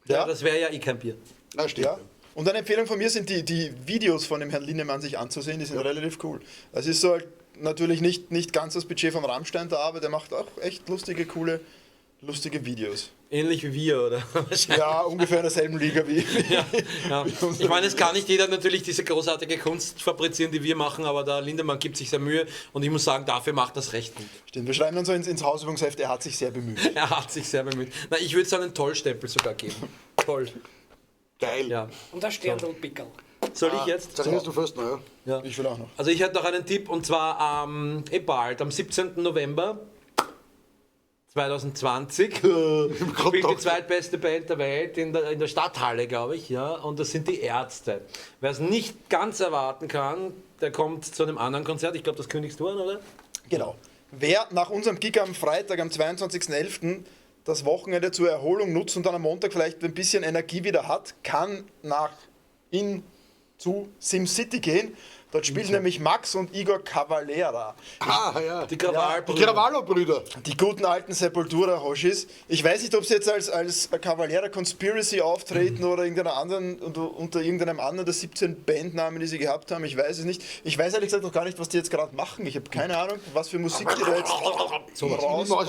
Ja, das wäre ja eh kein Bier. Na, stimmt. Ja. Und eine Empfehlung von mir sind die Videos von dem Herrn Lindemann sich anzusehen, die sind relativ cool. Das ist so halt natürlich nicht ganz das Budget von Rammstein da, aber der macht auch echt lustige, coole, lustige Videos. Ähnlich wie wir, oder? Wahrscheinlich. Ja, ungefähr in derselben Liga wie. Ja. Ich meine, es kann nicht jeder natürlich diese großartige Kunst fabrizieren, die wir machen, aber der Lindemann gibt sich sehr Mühe und ich muss sagen, dafür macht das recht gut. Stimmt, wir schreiben dann so ins Hausübungsheft, er hat sich sehr bemüht. Er hat sich sehr bemüht. Na, ich würde es einen Tollstempel sogar geben. Toll. Geil. Ja. Und der Sterndl-Pickerl. Soll ich jetzt? Sag du first, ne? Ja. Ich will auch noch. Also ich hätte noch einen Tipp und zwar bald, am 17. November 2020 spielt die zweitbeste Band der Welt in der Stadthalle, glaube ich, ja, und das sind die Ärzte. Wer es nicht ganz erwarten kann, der kommt zu einem anderen Konzert. Ich glaube, das kündigst du an, oder? Genau. Wer nach unserem Gig am Freitag, am 22.11., das Wochenende zur Erholung nutzt und dann am Montag vielleicht ein bisschen Energie wieder hat, kann zu SimCity gehen. Dort spielen nämlich Max und Igor Cavalera. Ah, ja. Die Krawallbrüder. Die Krawallo-Brüder. Die guten alten Sepultura-Hoshis. Ich weiß nicht, ob sie jetzt als Cavalera Conspiracy auftreten oder irgendeiner anderen, unter irgendeinem anderen der 17 Bandnamen, die sie gehabt haben. Ich weiß es nicht. Ich weiß ehrlich gesagt noch gar nicht, was die jetzt gerade machen. Ich habe keine Ahnung, was für Musik die da jetzt rausbringen.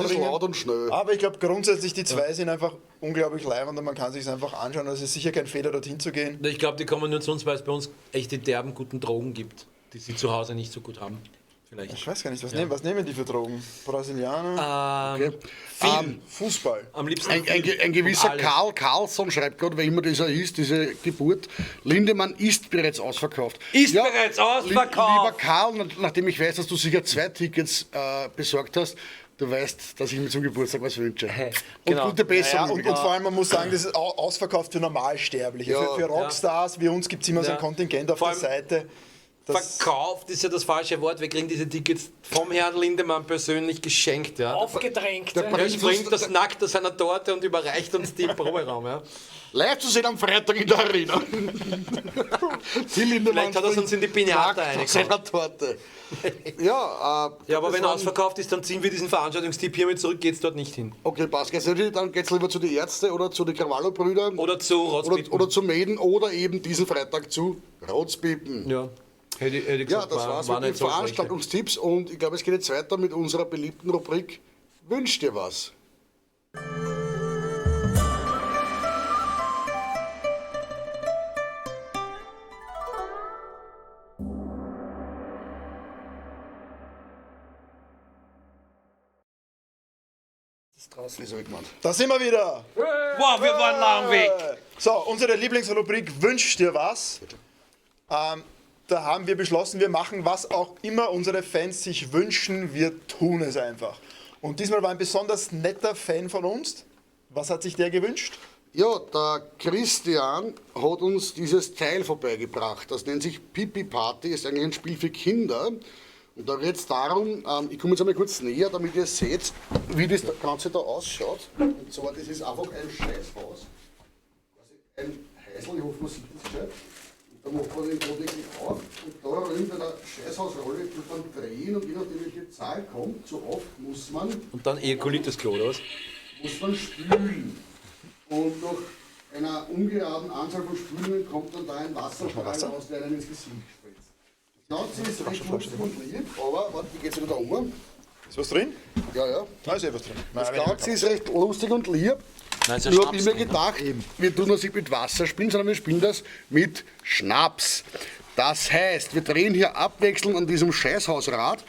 Es ist laut und schnell. Aber ich glaube grundsätzlich, die zwei sind einfach unglaublich leibend und man kann sich's einfach anschauen. Es ist sicher kein Fehler, dorthin zu gehen. Ich glaube, die kommen nur zu uns, weil es bei uns echt die derben guten Drogen gibt, die sie zu Hause nicht so gut haben. Vielleicht. Ich weiß gar nicht, was nehmen die für Drogen? Brasilianer? Okay. Viel. Fußball. Am liebsten Ein gewisser Karl Carlsson schreibt gerade, wer immer dieser ist, diese Geburt. Lindemann ist bereits ausverkauft. Ist bereits ausverkauft! Lieber Karl, nachdem ich weiß, dass du sicher 2 Tickets besorgt hast, du weißt, dass ich mir zum Geburtstag was wünsche. Und Genau. gute Besserung. Naja, und vor allem, man muss sagen, das ist ausverkauft für Normalsterbliche. Ja. Für Rockstars wie uns gibt es immer so ein Kontingent auf Vor der Seite. Das Verkauft ist ja das falsche Wort. Wir kriegen diese Tickets vom Herrn Lindemann persönlich geschenkt. Ja. Aufgedrängt. Der ja. Er springt das nackt aus seiner Torte und überreicht uns die im Proberaum. Ja. Live zu sehen am Freitag in der Arena. Till Lindemann Vielleicht hat er uns in die Pinata nackt aus seiner Torte. Ja, Ja, aber das wenn ausverkauft ist, dann ziehen wir diesen Veranstaltungstipp hiermit zurück, geht's dort nicht hin. Okay, passt. Geht's natürlich, dann geht's lieber zu den Ärzten oder zu den Krawallo-Brüdern. Oder zu Rotzpipen. Oder zu Maiden oder eben diesen Freitag zu Rotzpipen. Ja. Hätte ich Ja, gesagt, das war's war mit den nicht so schlecht. Veranstaltungstipps und ich glaube, es geht jetzt weiter mit unserer beliebten Rubrik Wünsch dir was. Draußen. Das hab ich gemeint. Da sind wir wieder. Wow, wir waren lang weg. So, unsere Lieblingsrubrik Wünsch dir was. Da haben wir beschlossen, wir machen, was auch immer unsere Fans sich wünschen, wir tun es einfach. Und diesmal war ein besonders netter Fan von uns. Was hat sich der gewünscht? Ja, der Christian hat uns dieses Teil vorbeigebracht. Das nennt sich Pipi Party, ist eigentlich ein Spiel für Kinder. Und da geht es darum, ich komme jetzt einmal kurz näher, damit ihr seht, wie das Ganze da ausschaut. Und zwar, das ist einfach ein Scheißhaus. Quasi ein Häusl, ich hoffe, man sieht das gescheit. Und da macht man den Klodeckel auf und da drin bei der Scheißhausrolle tut man drehen und je nachdem, welche Zahl kommt, so oft muss man Und dann ejakuliert das Klo, oder was? muss man spülen. Und nach einer ungeraden Anzahl von Spülungen kommt dann da ein Wasserstrahl raus, der einem ins Gesicht spritzt. Das Ganze ist recht lustig und lieb, aber warte, wie geht's wieder da um? Ist was drin? Ja, ja. Da ist eh was drin. Das Nein, Ganze ist recht lustig und lieb. Nein, ist ja Nur hab ich Schnaps mir drin. gedacht, wir tun das nicht mit Wasser spielen, sondern wir spielen das mit Schnaps. Das heißt, wir drehen hier abwechselnd an diesem Scheißhausrad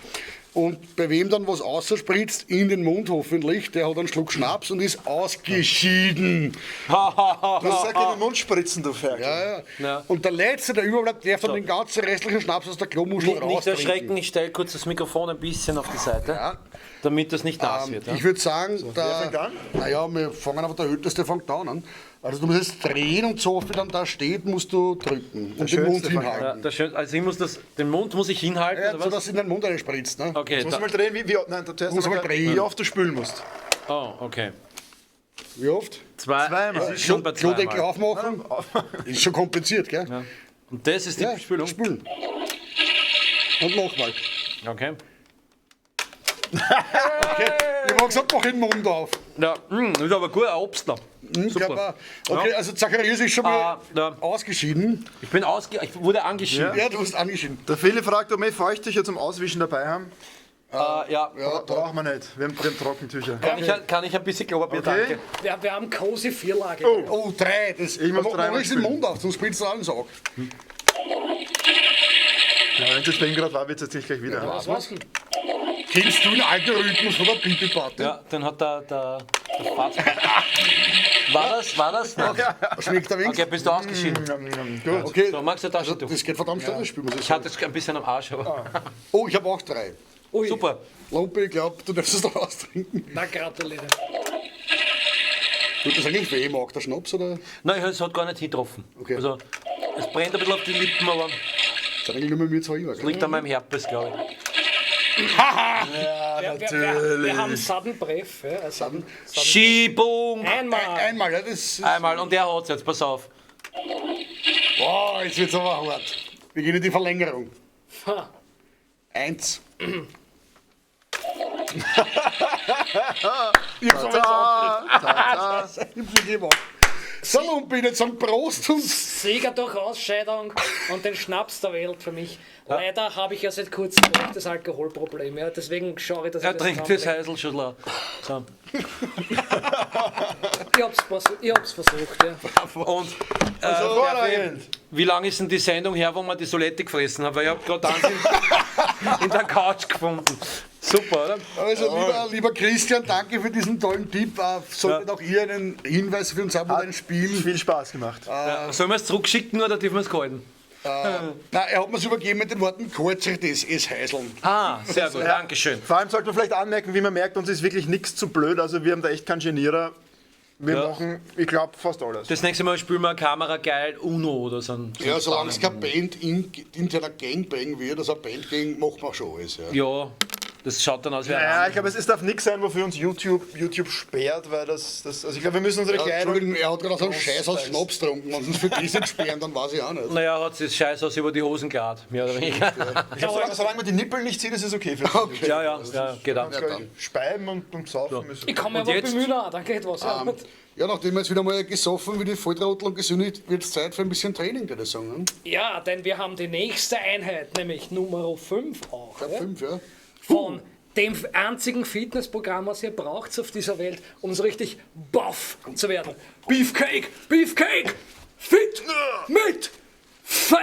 und bei wem dann was außerspritzt, in den Mund hoffentlich, der hat einen Schluck Schnaps und ist ausgeschieden. Das sagt in den Mund spritzen, du Ferkel. Ja, ja. Ja. Und der Letzte, der überbleibt, darf dann den ganzen restlichen Schnaps aus der Klomuschel Nicht, nicht raustrinken. erschrecken, ich stelle kurz das Mikrofon ein bisschen auf die Seite, Ja. damit das nicht nass wird. Ja? Ich würde sagen, der, wer fängt an? Naja, wir fangen einfach, der Älteste fängt an. Also du musst jetzt drehen und so oft wie dann da steht, musst du drücken und den Mund Schönste fängt an. Ja, hinhalten. der schön, also ich muss das, den Mund muss ich hinhalten, Ja, oder so was? dass in den Mund reinspritzt. Ne? Okay, Muss da, mal drehen, wie, nein, zuerst Muss einmal mal drehen. wie oft du spülen musst. oh, okay. Wie oft? Zweimal. Es ist schon bei Klodeckel zweimal. aufmachen. Ist schon kompliziert, gell? Ja. Und das ist die Spülung? Spülen. Und nochmal. Okay. Ich habe gesagt, mach den Mund auf. Ja, ist aber gut, ein Obstler. Super. Körper. Okay, also Zacharias ist schon mal Ah, ja. ausgeschieden. Ich bin ich wurde angeschieden. Ja, du bist angeschieden. Der Philipp fragt, ob wir Feuchttücher zum Auswischen dabei haben. Ja. Ja, da. Brauchen wir nicht. Wir haben Trockentücher. Kann ich ein bisschen Klopapier, Okay. danke. Wir haben cozy Vierlage. Oh, drei. Das, Ich muss mach dreimal ich den spülen. Mund auf, sonst spritzt du allen Sack. Ja, wenn es jetzt bei ihm gerade war, wird es jetzt nicht gleich wieder. Was war's denn? Kennst du den Algorithmus von der Pipi-Party? Ja, den hat der Vater. War das? Nein. Schmeckt ein wenig? Okay, bist du ausgeschieden? Gut. Okay. So, magst du ein Taschentuch? Das geht verdammt schnell, das Spiel, muss ich Ich sagen. hatte es ein bisschen am Arsch, aber. Oh, ich habe auch drei. Ui. Super. Lumpi, ich glaube, du darfst es noch austrinken. Na, gratuliere. Tut das eigentlich weh, mag der Schnaps, oder? Nein, es hat gar nicht hingetroffen. Okay. Also, es brennt ein bisschen auf die Lippen, aber Das ist eigentlich nur mit mir zwei immer, gell? liegt an meinem Herpes, glaube ich. Ja, Wir haben Sudden Breath. Ja, also Sudden. Schiebung! Einmal. Einmal, ja, das ist. Einmal, und der hat's jetzt, pass auf. Boah, jetzt wird's aber hart. Wir gehen in die Verlängerung. Ha. Eins. Ich hab's aber jetzt auch. Ich hab's gemacht. So, Lumpi, jetzt sagen Prost und. Sieger durch Ausscheidung und den Schnaps der Welt für mich. Leider habe ich ja seit kurzem auch das Alkoholproblem. Ja. Deswegen schaue ich, dass ich Er trinkt das Heisel schon la. So. Ich hab's versucht, ja. Und Hervorragend. wie lange ist denn die Sendung her, wo man die Solette gefressen hat? Weil ich habe gerade eins in der Couch gefunden. Super, oder? Also, lieber Christian, danke für diesen tollen Tipp. Solltet auch ihr einen Hinweis für uns haben oder ein Spiel. Viel Spaß gemacht. Ja. Sollen wir es zurückschicken oder dürfen wir es halten? Nein, er hat mir's übergeben mit den Worten, kurz das ist Heiseln. Ah, sehr gut, Dankeschön. Vor allem sollte man vielleicht anmerken, wie man merkt, uns ist wirklich nichts zu blöd. Also wir haben da echt keinen Genierer. Wir machen, ich glaube, fast alles. Das nächste Mal spielen wir Kamera geil Uno oder so. Ein, Ja, solange es kein Band interner Gangbang wird, also ein Bandgang, macht man schon alles. Ja. Ja, Das schaut dann aus wie ein Naja, ich glaube, es darf nichts sein, wofür uns YouTube sperrt, weil das also ich glaube, wir müssen unsere Ja, Kleidung. Entschuldigung, er hat gerade so einen Scheiß aus großteils- Schnaps getrunken. Wenn sie uns für das nicht sperren, dann weiß ich auch nicht. Naja, hat sich das Scheiß aus über die Hosen gehabt, mehr oder weniger. Ich glaub, solange man die Nippel nicht sieht, ist es okay für uns. Okay. Ja, ja, ja, geht auch. Kannst gleich Speiben und saufen müssen. Ich kann mir Und aber jetzt? bemühen, auch, dann geht was. Ja. Ja, nachdem wir jetzt wieder mal gesoffen wie die Volltrottel und gesündigt, wird es Zeit für ein bisschen Training, würde ich sagen. Ne? Ja, denn wir haben die nächste Einheit, nämlich Nummer 5 auch. Ich glaub, 5, ja. Von dem einzigen Fitnessprogramm, was ihr braucht auf dieser Welt, um so richtig buff zu werden. Beefcake, Beefcake, fit mit Fett!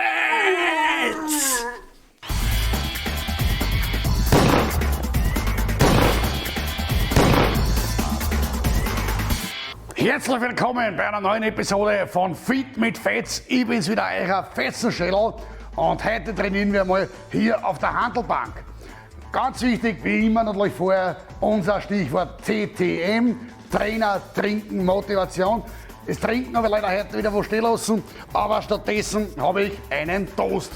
Herzlich willkommen bei einer neuen Episode von Fit mit Fetz. Ich bin's wieder, euer Fetzenschädel. Und heute trainieren wir mal hier auf der Handelbank. Ganz wichtig, wie immer natürlich vorher, unser Stichwort TTM, Trainer, Trinken, Motivation. Das Trinken habe ich leider heute wieder wo stehen lassen, aber stattdessen habe ich einen Toast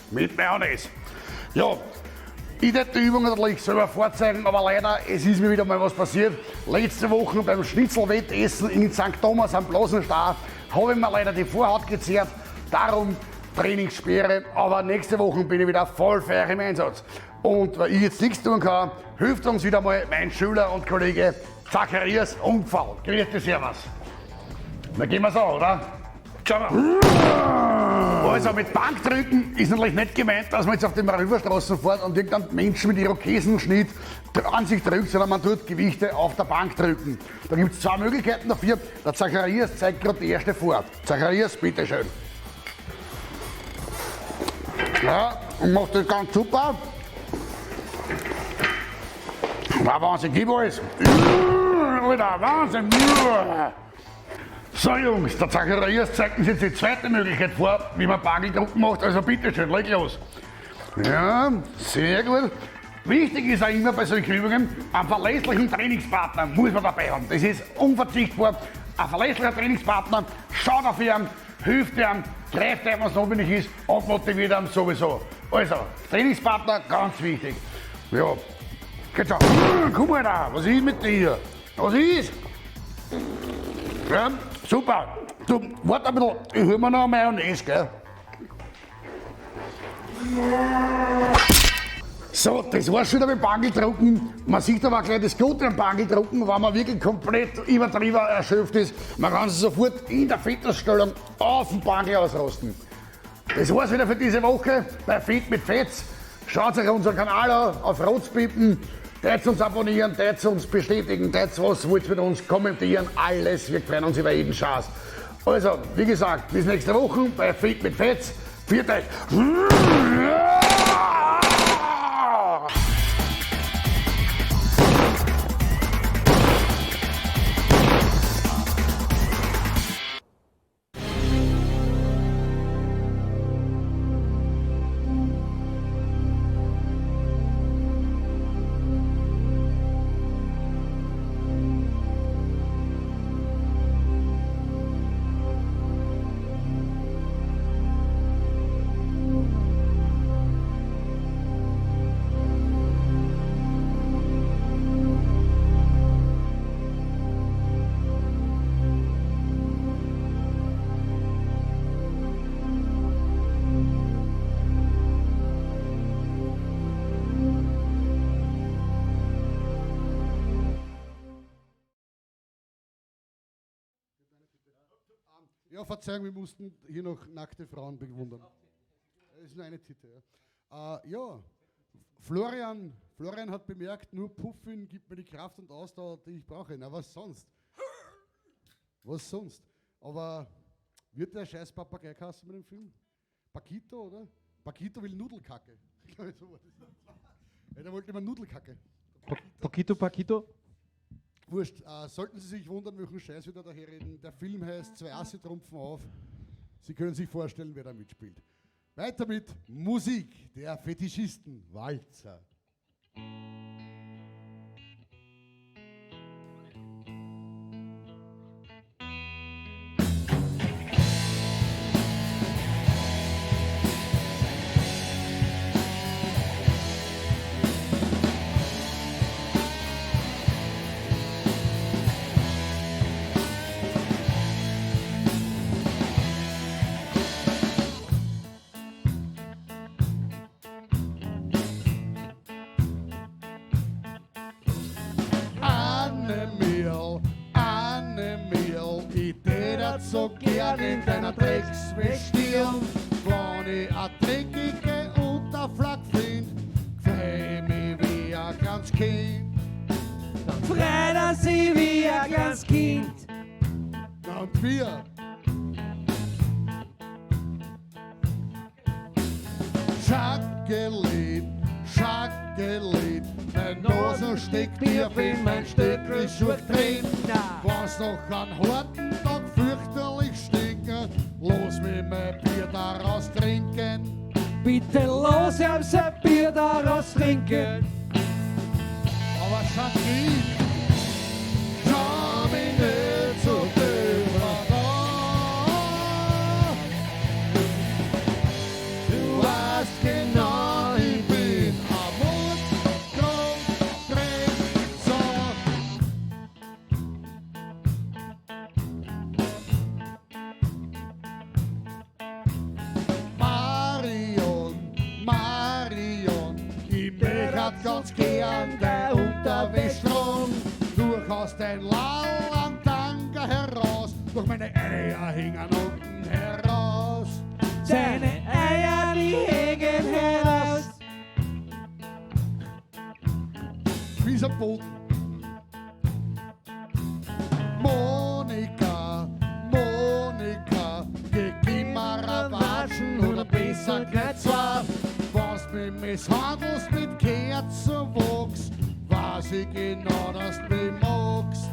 mit Mayonnaise. Ja, ich hätte die Übung natürlich selber vorzeigen, aber leider, es ist mir wieder mal was passiert. Letzte Woche beim Schnitzelwettessen in St. Thomas am Blasenstar habe ich mir leider die Vorhaut gezehrt. Darum Trainingssperre, aber nächste Woche bin ich wieder voll fair im Einsatz. Und weil ich jetzt nichts tun kann, hilft uns wieder mal mein Schüler und Kollege Zacharias Unfall. Grüß dich, Servus. Na gehen wir's an, oder? Also mit Bankdrücken ist natürlich nicht gemeint, dass man jetzt auf die Mariuferstraße fährt und irgendein Mensch mit Irokesenschnitt an sich drückt, sondern man tut Gewichte auf der Bank drücken. Da gibt es zwei Möglichkeiten dafür. Der Zacharias zeigt gerade die erste vor. Zacharias, bitteschön. Ja, und macht das ganz super. War Wahnsinn, gib alles. Alter, Wahnsinn. So Jungs, der Zacharias zeigt uns jetzt die zweite Möglichkeit vor, wie man Bageldruck macht. Also bitteschön, leg los. Ja, sehr gut. Wichtig ist auch immer bei solchen Übungen, einen verlässlichen Trainingspartner muss man dabei haben. Das ist unverzichtbar. Ein verlässlicher Trainingspartner schaut auf ihn, hilft ihm, greift ihm, was notwendig ist und motiviert ihn sowieso. Also, Trainingspartner, ganz wichtig. Ja, geht schon. Guck mal da, was ist mit dir? Was ist? Ja, super. Du, warte ein bisschen, ich hol mir noch eine Mayonnaise, gell? So, das war's schon wieder mit Bangeldrucken. Man sieht aber gleich das Gute am Bangeldrucken, wenn man wirklich komplett übertrieben erschöpft ist. Man kann sich sofort in der Fitnessstellung auf dem Bangel ausrasten. Das war's wieder für diese Woche bei Fit mit Fetz. Schaut euch unseren Kanal an, auf Rotzpipen. Tät uns abonnieren, tät uns bestätigen, tät was wollt mit uns kommentieren, alles. Wir freuen uns über jeden Schatz. Also, wie gesagt, bis nächste Woche bei Fit mit Fetz. Viert euch. Ja, Verzeihung, wir mussten hier noch nackte Frauen bewundern. Das ist nur eine Titte, ja. Ja, Florian hat bemerkt, nur Puffin gibt mir die Kraft und Ausdauer, die ich brauche. Na, was sonst? Was sonst? Aber wird der scheiß Papagei kassen mit dem Film? Paquito, oder? Paquito will Nudelkacke. Ich glaube, so war das. Ja, der wollte immer Nudelkacke. Paquito, Paquito? Wurscht, sollten Sie sich wundern, welchen Scheiß wir da daherreden. Der Film heißt Zwei Asse trumpfen auf. Sie können sich vorstellen, wer da mitspielt. Weiter mit Musik der Fetischisten Walzer. so gern in deiner Dreckswäschstirn. Wenn ich a dreckige Unterflagg find, freu ich mich wie ein kleines Kind. Dann freut er sich wie ein kleines Kind. Na und wir. Jacqueline, Jacqueline, mein Nase steckt tief in mein Stöckelschuh drin. Wenn's noch an harten Tag fürchterlich stinkt, lass mich mein Bier daraus trinken. Bitte los, ihm sein Bier daraus trinken. Aber Jacqueline, schau mich nicht so döver an. Du weißt genau, ich bin am Mund, Marion, Marion, ich möchte ganz gern dein Unterwäsche tragen. Du hast dein Lalantanga heraus, doch meine Eier hängen unten heraus. Seine Eier, die hängen heraus. Bis am Boden. Monika, Monika, geh immer watschen oder besser gleich zwei. Wenn's mich misshandelst mit Kerzenwachs, weiß ich genau, dass du mich magst.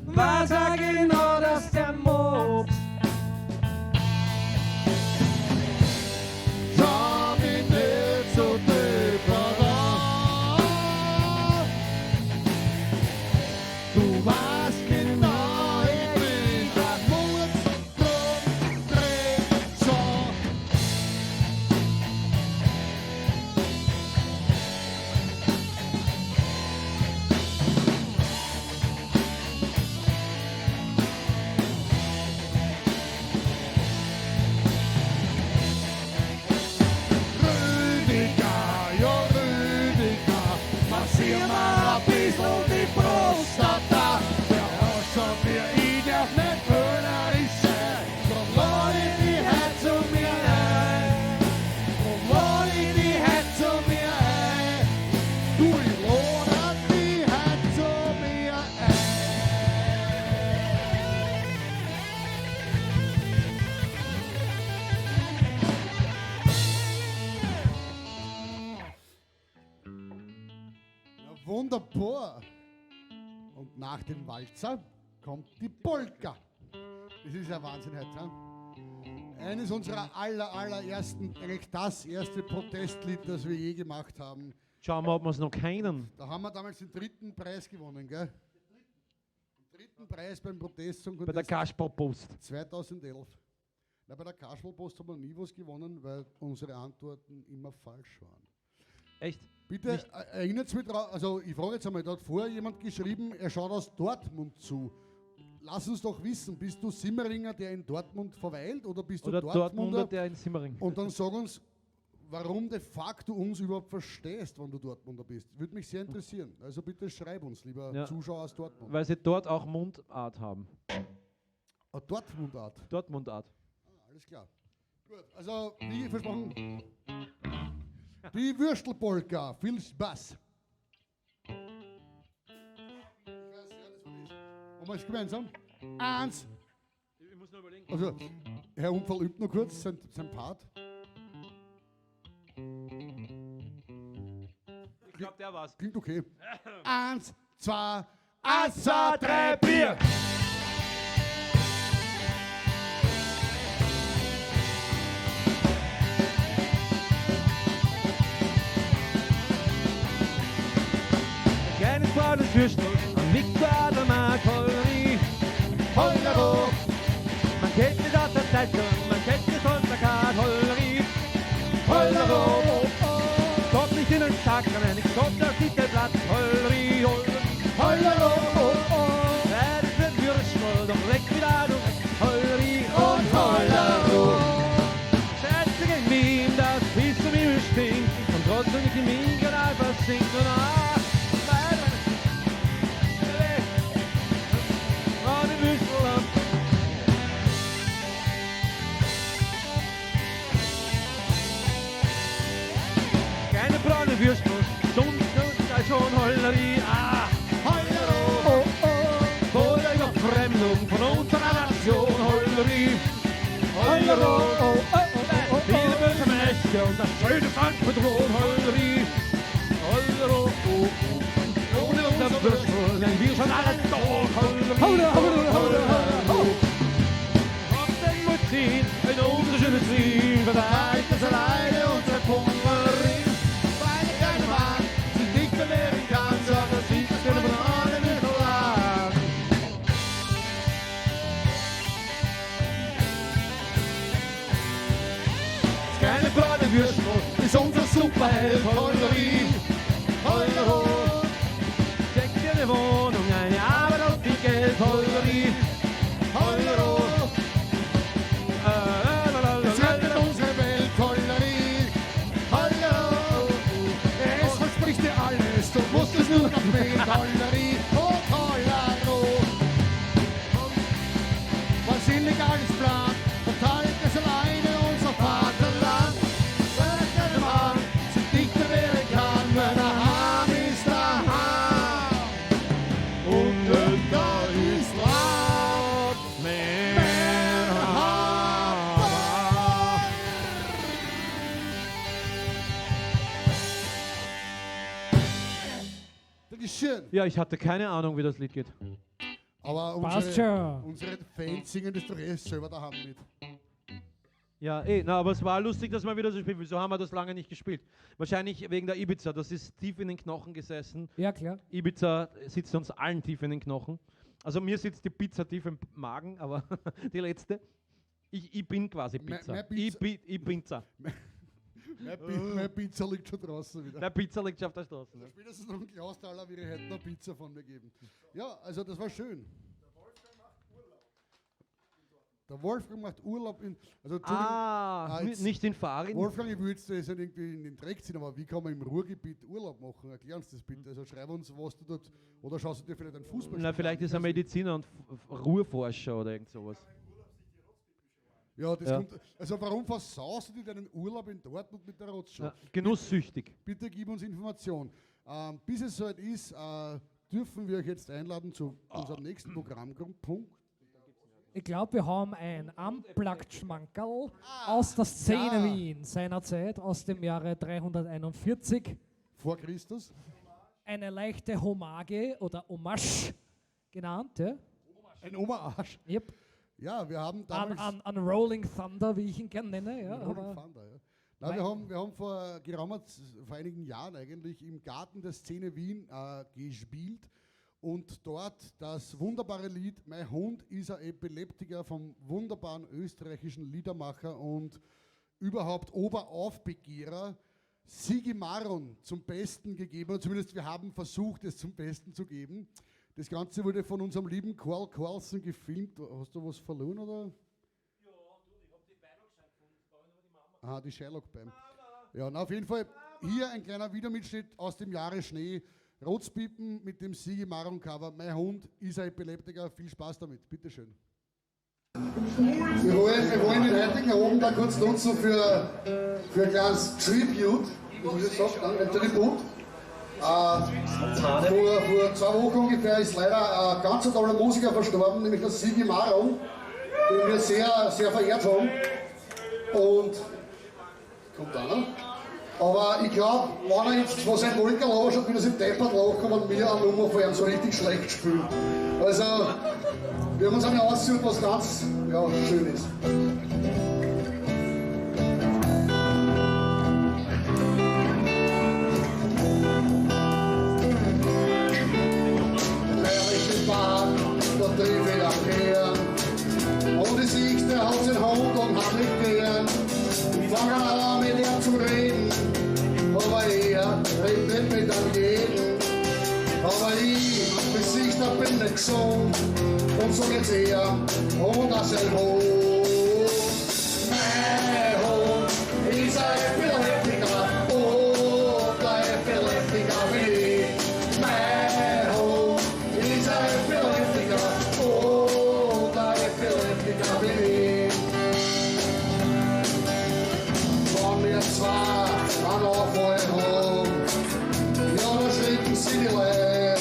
Weiß er genau, dass der magst. Schau mich nicht so deppert an. Du weißt genau, ich bin ein Mordgrundträger. Rüdiger, ja Rüdiger, massier mal ein bisschen die Prostata. Der hat schon mir, ich darf nicht wählerisch sein. Drum lad ich die heut zu mir ein. Drum lad ich die heut zu mir ein. Du, ich lad die heut zu mir ein. Na, wunderbar. Und nach dem Walzer kommt die Polka. Das ist ja Wahnsinn heute. Ne? Eines unserer allerersten, eigentlich das erste Protestlied, das wir je gemacht haben. Schauen wir, ob wir es noch kennen. Da haben wir damals den dritten Preis gewonnen, gell? Den dritten Preis beim Protest Bei der Kasperl-Post. 2011. Na, bei der Kasperl-Post haben wir nie was gewonnen, weil unsere Antworten immer falsch waren. Echt? Bitte Nicht? erinnert mich dran, also ich frage jetzt einmal, da hat vorher jemand geschrieben, er schaut aus Dortmund zu. Lass uns doch wissen, bist du Simmeringer, der in Dortmund verweilt oder bist du Oder Dortmunder? Dortmunder, der in Simmering. Und dann sag uns, warum de facto du uns überhaupt verstehst, wenn du Dortmunder bist. Würde mich sehr interessieren. Also bitte schreib uns, lieber Ja. Zuschauer aus Dortmund. Weil sie dort auch Mundart haben. Ah, Dortmundart? Dortmundart. Ah, alles klar. Gut, also wie versprochen, die Würstelpolka. Viel Spaß. Ich weiß, ja, das war das. Machen wir es gemeinsam? Eins. Ich muss nur überlegen. Also, Herr Unfall übt noch kurz sein Part. Ich glaube, der war's. Klingt okay. 1, 2, 1, 2, 3, 4. Ein kleines braunes Würstel am Viktor Hollerie. Hollero. Man kennt es aus der Zeitung, man kennt es vom Plakat. Hollerie. Hollero. Kommt nicht in den Sack, nein, ich kommt auf Titelblatt. Hollerie, Hollerie. Hollero. Leider für Würstel, doch leck wieder du weg. Hollerie und Hollero. Scheiße gegen Wien, das bis zum Himmel stinkt und trotzdem nicht im Wien-Kanal versinkt. Und ach, meine Würstel am Entfremdung von unserer Nation. Holleri, Hollero, viele böse Mächte und das schöne Land bedrohen. Holleri, Hollero, oh, oh. Ohne unser Würstel wären wir schon alle tot. Holleri, Hollero. Kommt denn Mutin in unser schönes Wien, verteilt das alleine unser Pummerin. Weil keine Mann sich nicht vermehren kann, sondern sich das keine Banane nicht verlangt. Das kleine braune Würstel ist unser Superheld. Holleri, Hollero. Schenkt dir eine Wohnung, eine Arbeit und viel Geld. Holleri, Hollero. Es rettet unsere Welt, Holleri, Hollero. Es verspricht dir alles, du musst es nur noch wählen, Holleri, oh Hollero. Was illegales plant, verteilt es alleine unser Vaterland. Weil der Mann sich nicht erwehren kann, wenn er heim ist, daheim. Und da ist Land. Merhaba. Dankeschön. Ja, ich hatte keine Ahnung, wie das Lied geht. Aber Passt schon. unsere Fans singen das doch eh selber daheim mit. Ja, na, aber es war lustig, dass wir wieder so spielen. Wieso haben wir das lange nicht gespielt? Wahrscheinlich wegen der Ibiza. Das ist tief in den Knochen gesessen. Ja, klar. Ibiza sitzt uns allen tief in den Knochen. Also mir sitzt die Pizza tief im Magen, aber die letzte. Ich bin quasi Pizza. Mein Pizza- Ich bin Pizza. Meine Pizza liegt schon draußen wieder. Meine Pizza liegt schon auf der Straße. Also spätestens noch ein Clausthaler würde ich heute noch Pizza von mir geben. Ja, also das war schön. Der Wolfgang macht Urlaub in. Also, Entschuldigung, jetzt- Nicht in Farin. Wolfgang, ich will jetzt das nicht irgendwie in den Dreck ziehen, aber wie kann man im Ruhrgebiet Urlaub machen? Erklär uns das bitte. Also schreib uns, was du dort. Oder schaust du dir vielleicht einen Fußball Na, vielleicht ist er Mediziner und Ruhrforscher oder irgend sowas. Ja, das Ja. kommt. Also warum versaust du dir deinen Urlaub in Dortmund mit der Rotzshow? Ja, genusssüchtig. Bitte gib uns Information. Bis es soweit ist, dürfen wir euch jetzt einladen zu unserem nächsten Programmpunkt. Ich glaube, wir haben ein Unplugged-Schmankerl aus der Szene ja. Wien seinerzeit, aus dem Jahre 341. Vor Christus. Eine leichte Hommage oder Hommage genannt. Ja? Ein Hommage. Yep. Ja, wir haben damals... An Rolling Thunder, wie ich ihn gern nenne. Ja, Rolling aber Thunder, ja. Nein, wir haben vor geraumer vor einigen Jahren eigentlich im Garten der Szene Wien gespielt und dort das wunderbare Lied Mein Hund ist ein Epileptiker vom wunderbaren österreichischen Liedermacher und überhaupt Oberaufbegehrer Sigi Maron zum Besten gegeben, oder zumindest wir haben versucht, es zum Besten zu geben. Das Ganze wurde von unserem lieben Karl Carlsen gefilmt. Hast du was verloren, oder? Aha, die Sherlock beim. Ja, na, auf jeden Fall hier ein kleiner Videomitschnitt aus dem Jahre Schnee. Rotzpipen mit dem Sigi Maron Cover. Mein Hund ist ein Epileptiker. Viel Spaß damit. Bitteschön. Wir wollen den heutigen Abend da kurz nutzen für ein kleines Tribute. Wie man das sagt, ein Tribut. Vor 2 Wochen ungefähr ist leider ein ganz toller Musiker verstorben, nämlich der Sigi Maron, den wir sehr, sehr verehrt haben. Und kommt einer. Aber ich glaube, wenn er jetzt von seinem Wolkerl anschaut, wie er sich deppert lachen, wenn wir eine Nummer von ihm so richtig schlecht spielen. Also, wir haben uns eine ausgesucht, was ganz ja, schön ist. Leichte Bahn, da triff ich am Herrn. Und ich sehe, der hat seinen Hund und hat nicht gern. Ich fange an mit ihm zu reden, aber er redet nicht mit einem jeden. Aber ich, Gesichter bin nicht gesund und so geht's er und das ein Hund. Mein Hund ist ein Epileptiker, oh, der Epileptiker bin ich. Mein Hund ist ein Epileptiker, oh, der Epileptiker bin ich. Wenn wir zwei einen Anfall haben, ja, da schrecken sie die Leute.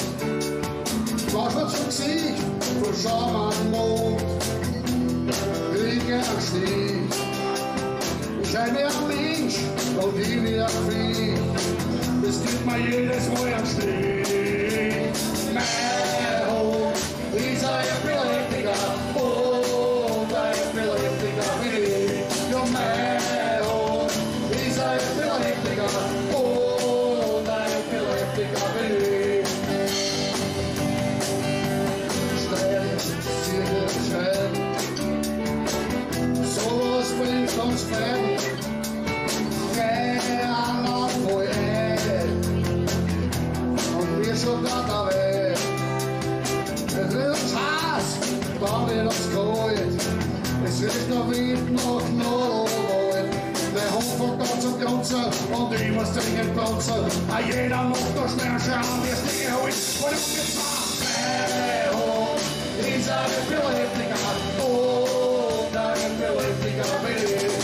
Wasch mir zum Gesicht, von Scham am Mond, krieg einen Stich. Ich ein Mensch und ich ein Vieh. Das gibt mir jedes Mal einen Stich. Mein Hund ist ein Epileptiker und ein Epileptiker bin ich. Ja, mein Hund ist ein Epileptiker und ein Epileptiker bin ich. Stein, Zirkel, Schein, sowas bringt uns fein. Keiner voll ein und wir schon da dabei. Es wird uns heiß, dann wird uns kalt. Es riecht nach Wind, nach Nadelwald. Der Hund fängt an zum Grunzen und ich muss dringend tanzen. A jeder macht da schnell schauen, wie es die holt. Und ich bin mein Hund ist ein Epileptiker und ein Epileptiker bin ich.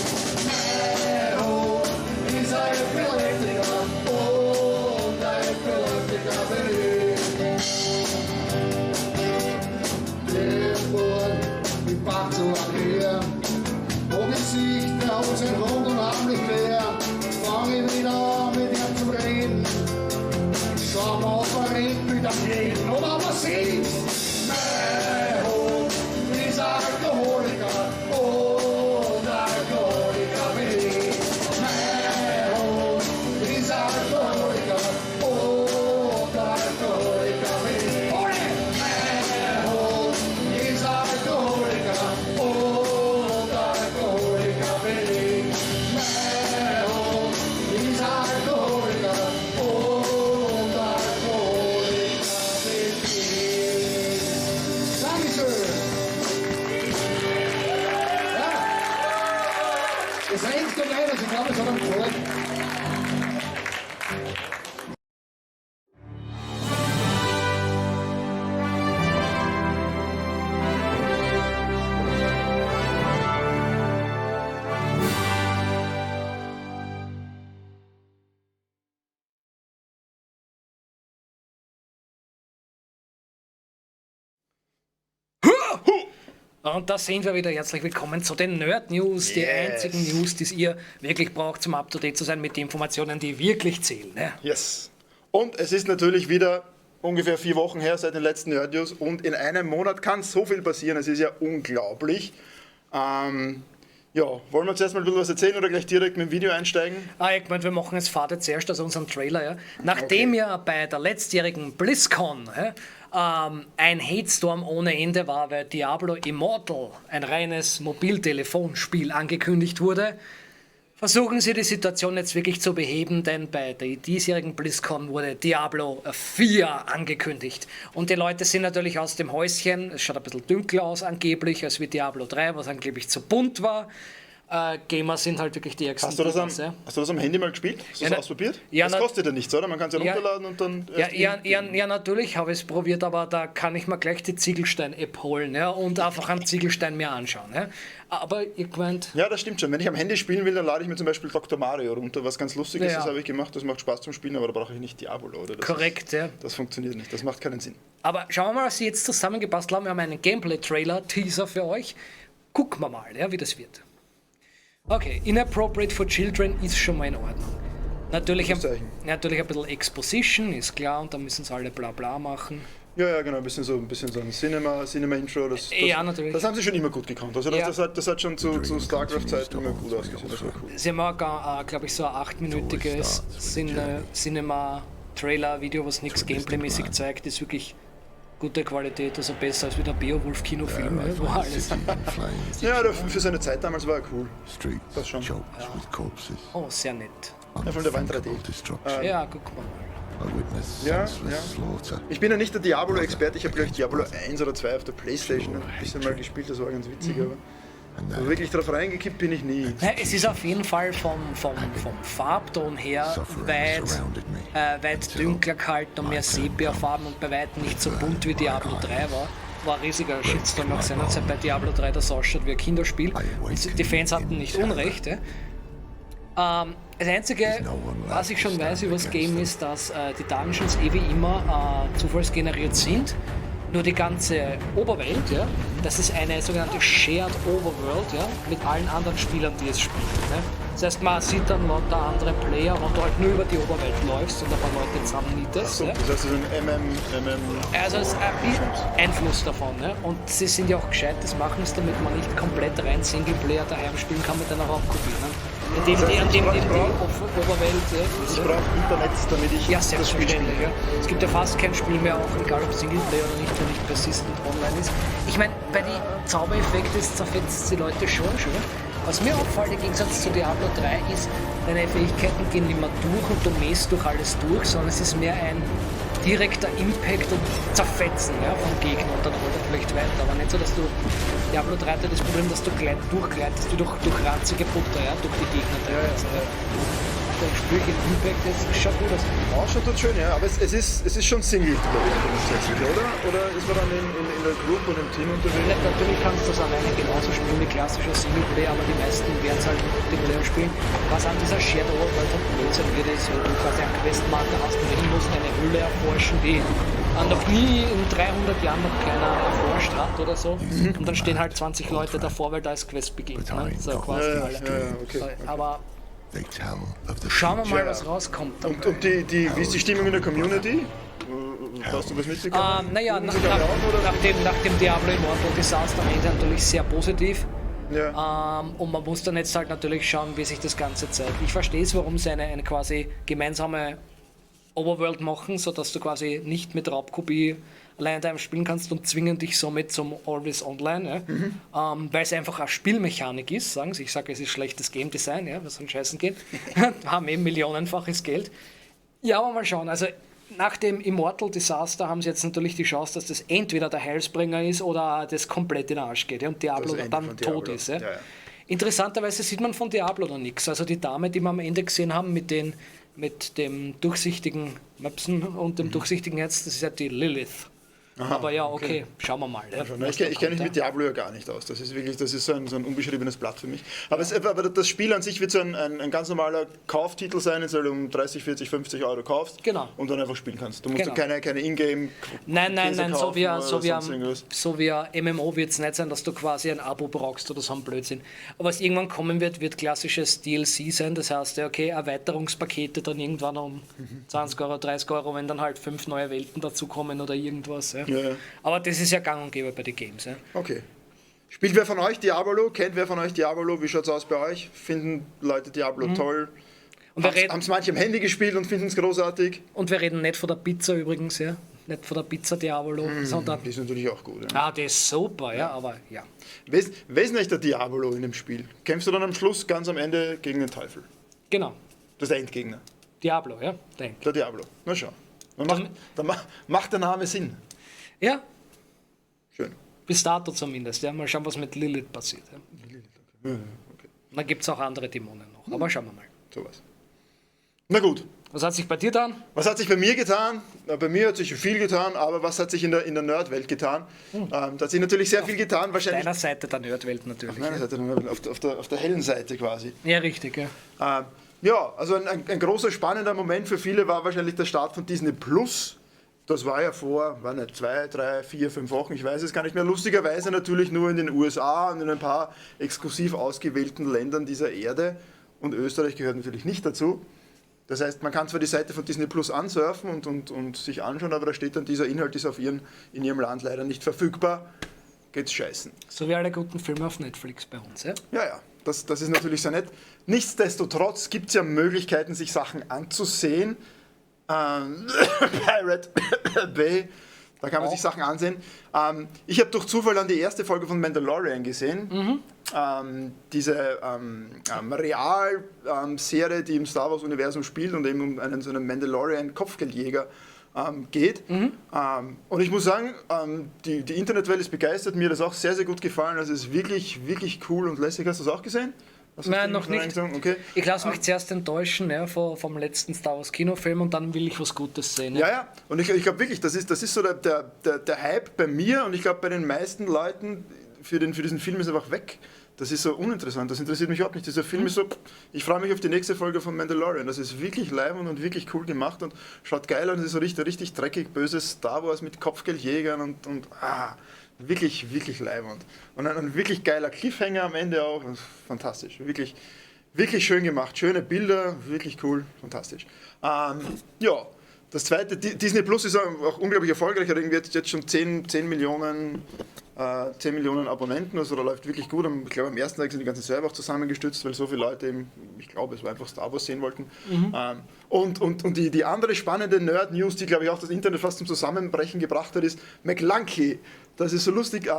Mein Hund ist ein Epileptiker und ein Epileptiker bin ich. Der Born mit Bart zu erklären, wo Gesicht, der hat sein Rund und heimlich quer. Fang ich wieder an mit ihm zum Reden. Schau mal, ob er redet mit am jeden oder was sieht. Mein Hund ist Alkoholiker und Alkoholiker bin ich. Mein Hund ist Alkoholiker und Alkoholiker bin ich. Ole! Mein Hund ist Alkoholiker und Alkoholiker bin ich. Mein Hund ist Alkoholiker und Alkoholiker bin ich. Dankeschön! Ja, es rennt um eines, ich glaube, es hat einen gefallen. Und da sind wir wieder. Herzlich willkommen zu den Nerd News, die Yes. einzigen News, die ihr wirklich braucht, um up to date zu sein mit den Informationen, die wirklich zählen. Ne? Yes. Und es ist natürlich wieder ungefähr 4 Wochen her seit den letzten Nerd News und in einem Monat kann so viel passieren, es ist ja unglaublich. Ja, wollen wir zuerst mal ein bisschen was erzählen oder gleich direkt mit dem Video einsteigen? Ah, ich meine, wir machen jetzt Fahrt zuerst, also unseren Trailer. Ja. Nachdem ja bei der letztjährigen BlizzCon ein Hate-Storm ohne Ende war, weil Diablo Immortal, ein reines Mobiltelefonspiel, angekündigt wurde, versuchen sie die Situation jetzt wirklich zu beheben, denn bei der diesjährigen BlizzCon wurde Diablo 4 angekündigt. Und die Leute sind natürlich aus dem Häuschen, es schaut ein bisschen dunkler aus angeblich, als wie Diablo 3, was angeblich zu bunt war. Gamer sind halt wirklich die ärgsten. Hast du das am, Divas, ja. hast du das am Handy mal gespielt? Hast du Ja, das na- ausprobiert? ja, das na- kostet ja nichts, oder? Man kann es ja Ja. runterladen und dann. Ja, erst ja, in- ja, ja, natürlich habe ich es probiert, aber da kann ich mir gleich die Ziegelstein-App holen, ja, und einfach einen Ziegelstein mir anschauen. Ja. Aber ihr meint, Ja, das stimmt schon. Wenn ich am Handy spielen will, dann lade ich mir zum Beispiel Dr. Mario runter, was ganz lustig ist, Ja. das habe ich gemacht, das macht Spaß zum Spielen, aber da brauche ich nicht Diablo, oder? Das korrekt, ja. Ist, das funktioniert nicht, das macht keinen Sinn. Aber schauen wir mal, was sie jetzt zusammengebastelt haben. Wir haben einen Gameplay-Trailer, Teaser für euch. Gucken wir mal, ja, wie das wird. Okay, Inappropriate for Children ist schon mal in Ordnung. Natürlich Zeichen. natürlich ein bisschen Exposition, ist klar, und da müssen sie alle bla bla machen. Ja, ja, genau, ein bisschen so ein Cinema-Intro. Das, Ja, natürlich. Das haben sie schon immer gut gekonnt. Also das, Ja. das hat schon zu StarCraft-Zeiten immer gut ausgesehen. Das war cool. Sie haben auch, glaube ich, so ein 8-minütiges Cinema-Trailer-Video, was nichts Gameplay-mäßig zeigt, ist wirklich gute Qualität, also besser als wie der Beowulf-Kinofilm, ne, wo alles. Ja, für seine Zeit damals war er cool. Das schon. Oh, sehr nett. Ja, vor allem der war in 3D. Ja, guck mal. Ja, ja. Ich bin ja nicht der Diablo-Experte, ich habe glaube ich Diablo 1 oder 2 auf der Playstation ein bisschen mal gespielt, das war ganz witzig, aber so wirklich drauf reingekippt bin ich nie. Nein, es ist auf jeden Fall vom Farbton her weit dunkler gehalten und mehr Sepia-Farben und bei weitem nicht so bunt wie Diablo 3 war. War ein riesiger Shitstorm auch seinerzeit bei Diablo 3, das ausschaut wie ein Kinderspiel. Und die Fans hatten nicht Unrecht. Ja. Das Einzige, was ich schon weiß über das Game, ist, dass die Dungeons eh wie immer zufallsgeneriert sind. Nur die ganze Oberwelt, ja, Das ist eine sogenannte Shared Overworld, ja, mit allen anderen Spielern, die es spielen. Ne? Das heißt, man sieht dann lauter andere Player, wenn du halt nur über die Oberwelt läufst und ein paar Leute zusammennietest. So, ja. das heißt, das ist ein MM. Also es ist ein Einfluss davon. Ne? Und sie sind ja auch gescheit, das machen es, damit man nicht komplett rein Singleplayer daheim spielen kann mit einer Raubkopie. Ne? Indem Das heißt, die, ich indem die brauch- Oberwelt. Ja, Ich brauche Internet, damit ich ja, das Spiel spiele. selbstverständlich. Ja. Es gibt ja fast kein Spiel mehr, auch egal ob Singleplayer oder nicht, wo nicht persistent online ist. Ich meine, bei den Zaubereffekten zerfetzt die Leute schon schön. Was mir auffällt im Gegensatz zu Diablo 3 ist, deine Fähigkeiten gehen nicht mehr durch und du mähst durch alles durch, sondern es ist mehr ein direkter Impact und Zerfetzen, ja, vom Gegner und dann rollt er vielleicht weiter. Aber nicht so, dass du Diablo 3 hatte das Problem, dass du durchgleitest, wie durch ranzige Butter, ja, durch die Gegner. Ja, ja. Da spüre ich den Impact, das schaut gut aus. Ausschaut tut schön, ja, aber es ist schon Singleplayer grundsätzlich, oder? Oder ist man dann in der Group und im Team unterwegs? Ja, natürlich kannst du das alleine genauso spielen wie klassischer Singleplayer, aber die meisten werden es halt Multiplayer spielen. Was an dieser Shared Overworld halt Blödsinn wird, ist, wenn du quasi einen Questmarker hast und hin musst eine Höhle erforschen, die noch nie in 300 Jahren noch keiner erforscht hat oder so. Und dann stehen halt 20 Leute davor, weil da ist Quest beginnt. Ne? So quasi Ja, alle. ja, okay, okay. Aber schauen wir mal, was rauskommt. Und wie ist die Stimmung in der Community? Hast du was mitbekommen? Naja, Rufen sich alle auf, oder? nach dem Diablo Immortal Disaster am Ende natürlich sehr positiv. Ja. Und man muss dann jetzt halt natürlich schauen, wie sich das Ganze zeigt. Ich verstehe es, warum sie eine quasi gemeinsame Overworld machen, sodass du quasi nicht mit Raubkopie alleine daheim spielen kannst und zwingen dich somit zum Always Online, ja? Weil es einfach eine Spielmechanik ist, sagen sie. Ich sage, es ist schlechtes Game Design, ja, was an Scheißen geht. Haben eben millionenfaches Geld. Ja, aber mal schauen. Also nach dem Immortal Disaster haben sie jetzt natürlich die Chance, dass das entweder der Heilsbringer ist oder das komplett in den Arsch geht, ja, und Diablo Das Ende dann von Diablo. tot ist. Ja. Ja, ja. Interessanterweise sieht man von Diablo noch nichts. Also die Dame, die wir am Ende gesehen haben mit dem durchsichtigen Möpsen und dem durchsichtigen Herz, das ist ja die Lilith. Aha, aber ja, okay, schauen wir mal. Ja, Na, was ich da ich kenne mich kommt, mit Diablo ja gar nicht aus. Das ist wirklich, das ist so ein unbeschriebenes Blatt für mich. Aber, aber das Spiel an sich wird so ein ganz normaler Kauftitel sein, den du um 30, 40, 50 Euro kaufst. Genau. Und dann einfach spielen kannst. Du musst Genau. keine Ingame. Nein, nein, Käse nein, kaufen oder sonst irgendwas. so wie ein MMO wird es nicht sein, dass du quasi ein Abo brauchst oder so ein Blödsinn. Aber was irgendwann kommen wird, wird klassisches DLC sein. Das heißt, ja, okay, Erweiterungspakete dann irgendwann um 20 Euro, 30 Euro, wenn dann halt 5 neue Welten dazukommen oder irgendwas. Ja. Ja, ja. Aber das ist ja gang und gäbe bei den Games. Ja. Okay. Spielt wer von euch Diablo? Kennt wer von euch Diablo? Wie schaut's aus bei euch? Finden Leute Diablo toll? Und wir Haben's manche am Handy gespielt und finden es großartig? Und wir reden nicht von der Pizza übrigens, ja. Nicht von der Pizza Diabolo, sondern. Die ist natürlich auch gut. Ja. Ah, die ist super, ja, aber ja. Wer ist denn eigentlich der Diabolo in dem Spiel? Kämpfst du dann am Schluss ganz am Ende gegen den Teufel? Genau. Das ist der Endgegner. Diablo, ja. Denk. Der Diablo. Na schau. Dann macht der Name Sinn. Ja. Schön. Bis dato zumindest, ja. Mal schauen, was mit Lilith passiert. Ja. Lilith, okay. Ja, okay. Dann gibt es auch andere Dämonen noch, aber schauen wir mal. Sowas. Na gut. Was hat sich bei dir getan? Was hat sich bei mir getan? Na, bei mir hat sich viel getan, aber was hat sich in der Nerdwelt getan? Da hat sich natürlich sehr viel getan. Wahrscheinlich Auf deiner Seite der Nerdwelt natürlich. Auf meiner Seite der Nerdwelt, auf der hellen Seite quasi. Ja, richtig, ja. Ja, also ein großer, spannender Moment für viele war wahrscheinlich der Start von Disney Plus. Das war ja vor, war nicht, 2, 3, 4, 5 Wochen, ich weiß es gar nicht mehr. Lustigerweise natürlich nur in den USA und in ein paar exklusiv ausgewählten Ländern dieser Erde. Und Österreich gehört natürlich nicht dazu. Das heißt, man kann zwar die Seite von Disney Plus ansurfen und sich anschauen, aber da steht dann, dieser Inhalt ist in ihrem Land leider nicht verfügbar. Geht's scheißen. So wie alle guten Filme auf Netflix bei uns, ja? Ja, ja, das ist natürlich sehr nett. Nichtsdestotrotz gibt es ja Möglichkeiten, sich Sachen anzusehen. Pirate Bay, da kann man sich Sachen ansehen. Ich habe durch Zufall dann die erste Folge von Mandalorian gesehen. Diese Real-Serie, die im Star Wars-Universum spielt und eben um einen so einen Mandalorian-Kopfgeldjäger geht. Und ich muss sagen, die Internetwelt ist begeistert, mir hat das auch sehr, sehr gut gefallen. Also es ist wirklich, wirklich cool und lässig. Hast du das auch gesehen? Hast Nein, noch nicht. Okay. Ich lasse mich zuerst enttäuschen, ja, vom letzten Star Wars Kinofilm und dann will ich was Gutes sehen. Ja, ja. Und ich glaube wirklich, das ist so der Hype bei mir und ich glaube bei den meisten Leuten für diesen Film ist einfach weg. Das ist so uninteressant, das interessiert mich überhaupt nicht. Dieser Film ist so, ich freue mich auf die nächste Folge von Mandalorian. Das ist wirklich leibend und wirklich cool gemacht und schaut geil an. Das ist so richtig, richtig dreckig, böses Star Wars mit Kopfgeldjägern und Wirklich, wirklich leiwand. Und ein wirklich geiler Cliffhanger am Ende auch. Fantastisch. Wirklich, wirklich schön gemacht. Schöne Bilder, wirklich cool. Fantastisch. Ja, das zweite, Disney Plus ist auch unglaublich erfolgreich. Hat irgendwie jetzt schon 10 Millionen Abonnenten, also da läuft wirklich gut. Ich glaube, am ersten Tag sind die ganzen Server auch zusammengestützt, weil so viele Leute eben, ich glaube, es war einfach Star Wars sehen wollten. Mhm. Und die andere spannende Nerd-News, die, glaube ich, auch das Internet fast zum Zusammenbrechen gebracht hat, ist McLunky. Das ist so lustig.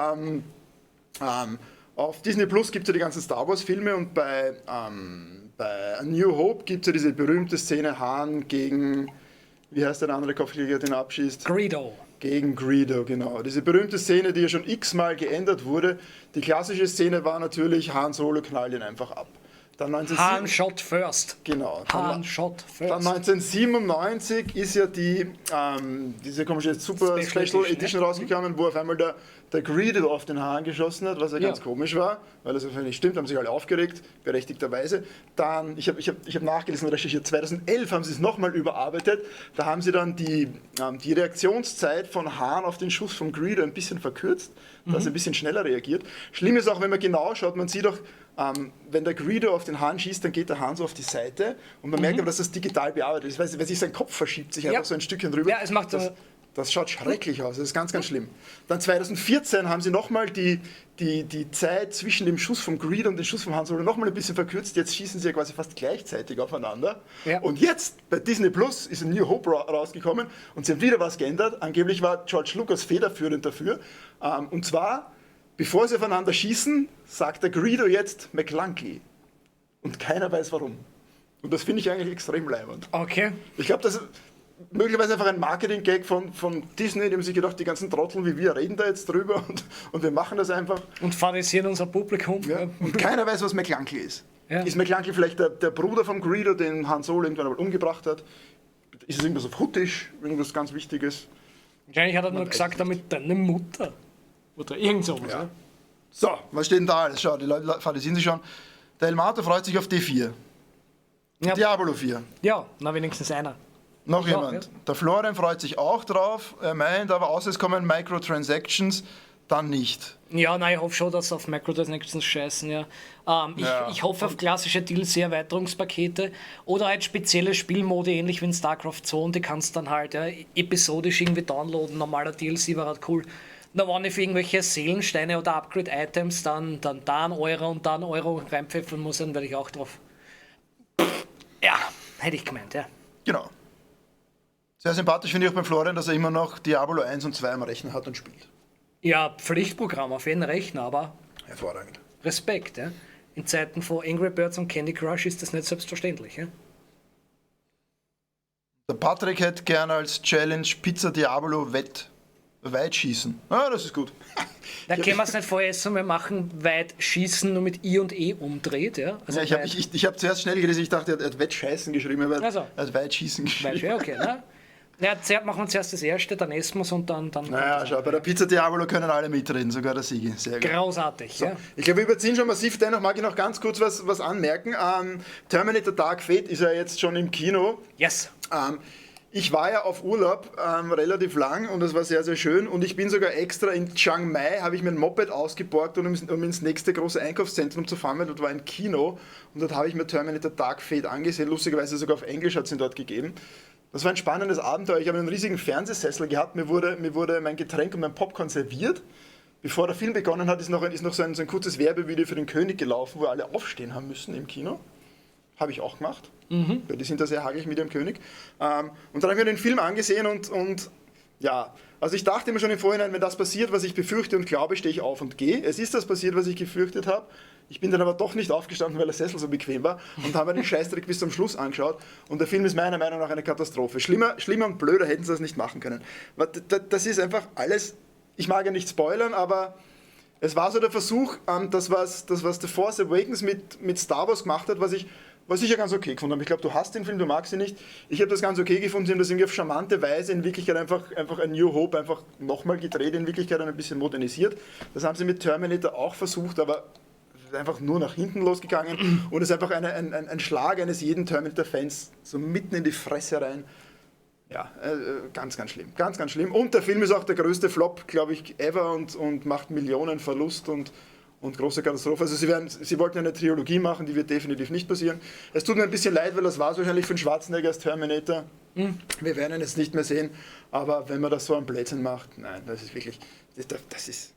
Auf Disney Plus gibt es ja die ganzen Star Wars-Filme und bei A New Hope gibt es ja diese berühmte Szene Han gegen, wie heißt der andere Kopfjäger, den er abschießt? Greedo. Gegen Greedo, genau. Diese berühmte Szene, die ja schon x-mal geändert wurde. Die klassische Szene war natürlich, Han Solo knallt ihn einfach ab. Dann Han shot first. Genau. Han shot first. Dann 1997 ist ja die, diese komische Super Special Edition rausgekommen, wo auf einmal der Greedo auf den Han geschossen hat, was ja ganz komisch war, weil das einfach nicht stimmt, haben sich alle aufgeregt, berechtigterweise. Dann, ich hab nachgelesen und recherchiert, 2011 haben sie es nochmal überarbeitet, da haben sie dann die Reaktionszeit von Han auf den Schuss vom Greedo ein bisschen verkürzt, dass er ein bisschen schneller reagiert. Schlimm ist auch, wenn man genau schaut, man sieht auch, wenn der Greedo auf den Han schießt, dann geht der Han so auf die Seite und man merkt aber, dass das digital bearbeitet ist. Weil sich sein Kopf verschiebt sich einfach so ein Stückchen drüber. Ja, es macht das schaut schrecklich aus, das ist ganz, ganz schlimm. Dann 2014 haben sie nochmal die Zeit zwischen dem Schuss vom Greedo und dem Schuss vom Han Solo nochmal ein bisschen verkürzt. Jetzt schießen sie ja quasi fast gleichzeitig aufeinander. Ja. Und jetzt bei Disney Plus ist ein New Hope rausgekommen und sie haben wieder was geändert. Angeblich war George Lucas federführend dafür. Und zwar, bevor sie aufeinander schießen, sagt der Greedo jetzt McLunky. Und keiner weiß warum. Und das finde ich eigentlich extrem leibend. Okay. Ich glaube, das ist möglicherweise einfach ein Marketing-Gag von Disney, die haben sich gedacht, die ganzen Trotteln wie wir reden da jetzt drüber und wir machen das einfach. Und fahrisieren unser Publikum. Ja. Und keiner weiß, was McLunky ist. Ja. Ist McLunky vielleicht der Bruder vom Greedo, den Han Solo irgendwann einmal umgebracht hat? Ist es irgendwas auf Huttisch? Irgendwas ganz Wichtiges? Wahrscheinlich hat er nur gesagt, damit deine Mutter. Oder irgend sowas. Ja. Ne? So, was steht denn da alles? Schau, die Leute fahrisieren sich schon. Der Elmato freut sich auf D4. Ja. Diablo 4. Ja, na wenigstens einer. Noch jemand. Ja. Der Florian freut sich auch drauf. Er meint, aber außer es kommen Microtransactions, dann nicht. Ja, nein, ich hoffe schon, dass sie auf Microtransactions scheißen, ja. Ich hoffe auf klassische DLC-Erweiterungspakete oder halt spezielle Spielmodi, ähnlich wie in StarCraft 2, und die kannst dann halt episodisch irgendwie downloaden. Normaler DLC war halt cool. Na, wenn ich für irgendwelche Seelensteine oder Upgrade-Items dann da einen Euro und da einen Euro reinpfeffern muss, dann werde ich auch drauf. Ja, hätte ich gemeint, ja. Genau. Sehr sympathisch finde ich auch beim Florian, dass er immer noch Diablo 1 und 2 am Rechner hat und spielt. Ja, Pflichtprogramm auf jeden Rechner, aber hervorragend. Respekt, ja. In Zeiten von Angry Birds und Candy Crush ist das nicht selbstverständlich, ja. Der Patrick hätte gerne als Challenge Pizza Diablo Weitschießen. Ah, das ist gut. Da können wir es nicht vorher essen, wir machen Weitschießen nur mit I und E umdreht. Ja? Also ja, ich hab zuerst schnell gelesen, ich dachte, er hat Wettscheißen geschrieben, aber er hat Weitschießen geschrieben. Weit, okay, ne? Ja, zuerst machen wir zuerst das erste, dann essen wir es und dann naja, schau, bei der Pizza Diabolo können alle mitreden, sogar der Sigi. Sehr gut. Großartig, so, ja. Ich glaube, wir überziehen schon massiv, dennoch mag ich noch ganz kurz was anmerken. Terminator Dark Fate ist ja jetzt schon im Kino. Yes. Ich war ja auf Urlaub relativ lang und das war sehr, sehr schön und ich bin sogar extra in Chiang Mai, habe ich mir ein Moped ausgeborgt, um ins nächste große Einkaufszentrum zu fahren, weil dort war ein Kino und dort habe ich mir Terminator Dark Fate angesehen, lustigerweise sogar auf Englisch hat es ihn dort gegeben. Das war ein spannendes Abenteuer, ich habe einen riesigen Fernsehsessel gehabt, mir wurde mein Getränk und mein Popcorn serviert. Bevor der Film begonnen hat, ist noch so ein kurzes Werbevideo für den König gelaufen, wo alle aufstehen haben müssen im Kino. Habe ich auch gemacht. Mhm. Weil die sind da sehr hagelig mit ihrem König. Und dann habe ich mir den Film angesehen und ja, also ich dachte immer schon im Vorhinein, wenn das passiert, was ich befürchte und glaube, stehe ich auf und gehe. Es ist das passiert, was ich gefürchtet habe. Ich bin dann aber doch nicht aufgestanden, weil der Sessel so bequem war und habe mir den Scheißdreck bis zum Schluss angeschaut. Und der Film ist meiner Meinung nach eine Katastrophe. Schlimmer und blöder hätten sie das nicht machen können. Das ist einfach alles, ich mag ja nicht spoilern, aber es war so der Versuch, das, was The Force Awakens mit Star Wars gemacht hat, was ich ja ganz okay gefunden habe. Ich glaube, du hast den Film, du magst ihn nicht. Ich habe das ganz okay gefunden. Sie haben das irgendwie auf charmante Weise in Wirklichkeit einfach ein New Hope einfach nochmal gedreht, in Wirklichkeit und ein bisschen modernisiert. Das haben sie mit Terminator auch versucht, aber einfach nur nach hinten losgegangen und es ist einfach ein Schlag eines jeden Terminator-Fans so mitten in die Fresse rein. Ja, ganz, ganz schlimm. Ganz, ganz schlimm. Und der Film ist auch der größte Flop, glaube ich, ever und macht Millionen Verlust und große Katastrophe. Also sie wollten eine Trilogie machen, die wird definitiv nicht passieren. Es tut mir ein bisschen leid, weil das war es wahrscheinlich für den Schwarzenegger als Terminator. Mhm. Wir werden ihn jetzt nicht mehr sehen, aber wenn man das so am Blödsinn macht, nein, das ist wirklich, das ist,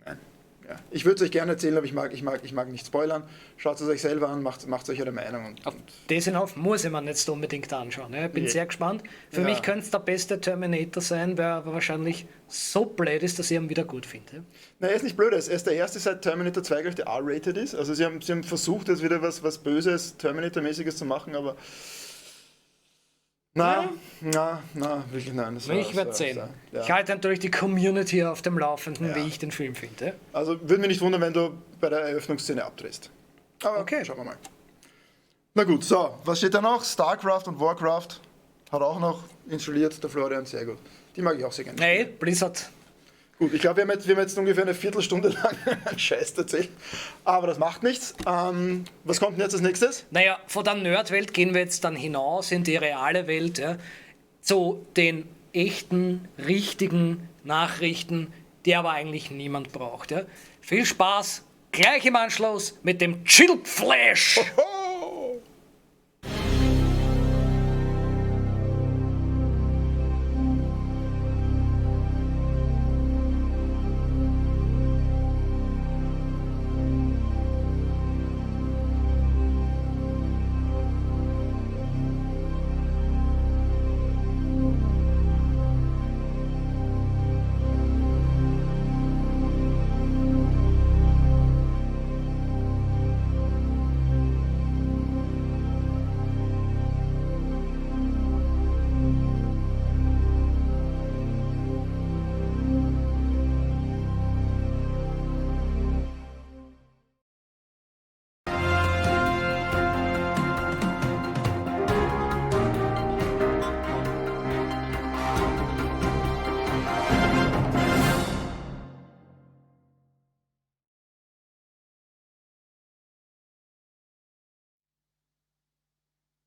nein. Ja. Ich würde es euch gerne erzählen, aber ich mag nicht spoilern. Schaut es euch selber an, macht euch eure Meinung. Und diesen Hof muss ich mir nicht unbedingt anschauen. Ja. Ich bin sehr gespannt. Für mich könnte es der beste Terminator sein, weil er wahrscheinlich so blöd ist, dass ich ihn wieder gut finde. Nein, er ist nicht blöd. Er ist der erste seit Terminator 2, der R-rated ist. Also sie haben versucht, jetzt wieder was Böses, Terminator-mäßiges zu machen, aber na, wirklich nein. Ich werde sehen. Ja. Ich halte natürlich die Community auf dem Laufenden, wie ich den Film finde. Also würde mich nicht wundern, wenn du bei der Eröffnungsszene abdrehst. Aber okay, schauen wir mal. Na gut, so, was steht da noch? StarCraft und Warcraft hat auch noch installiert, der Florian, sehr gut. Die mag ich auch sehr gerne. Nee, Blizzard. Gut, ich glaube, wir haben jetzt ungefähr eine Viertelstunde lang einen Scheiß erzählt. Aber das macht nichts. Was kommt denn jetzt als nächstes? Naja, von der Nerdwelt gehen wir jetzt dann hinaus in die reale Welt, ja, zu den echten, richtigen Nachrichten, die aber eigentlich niemand braucht. Ja. Viel Spaß, gleich im Anschluss mit dem Chill Flash. Hoho!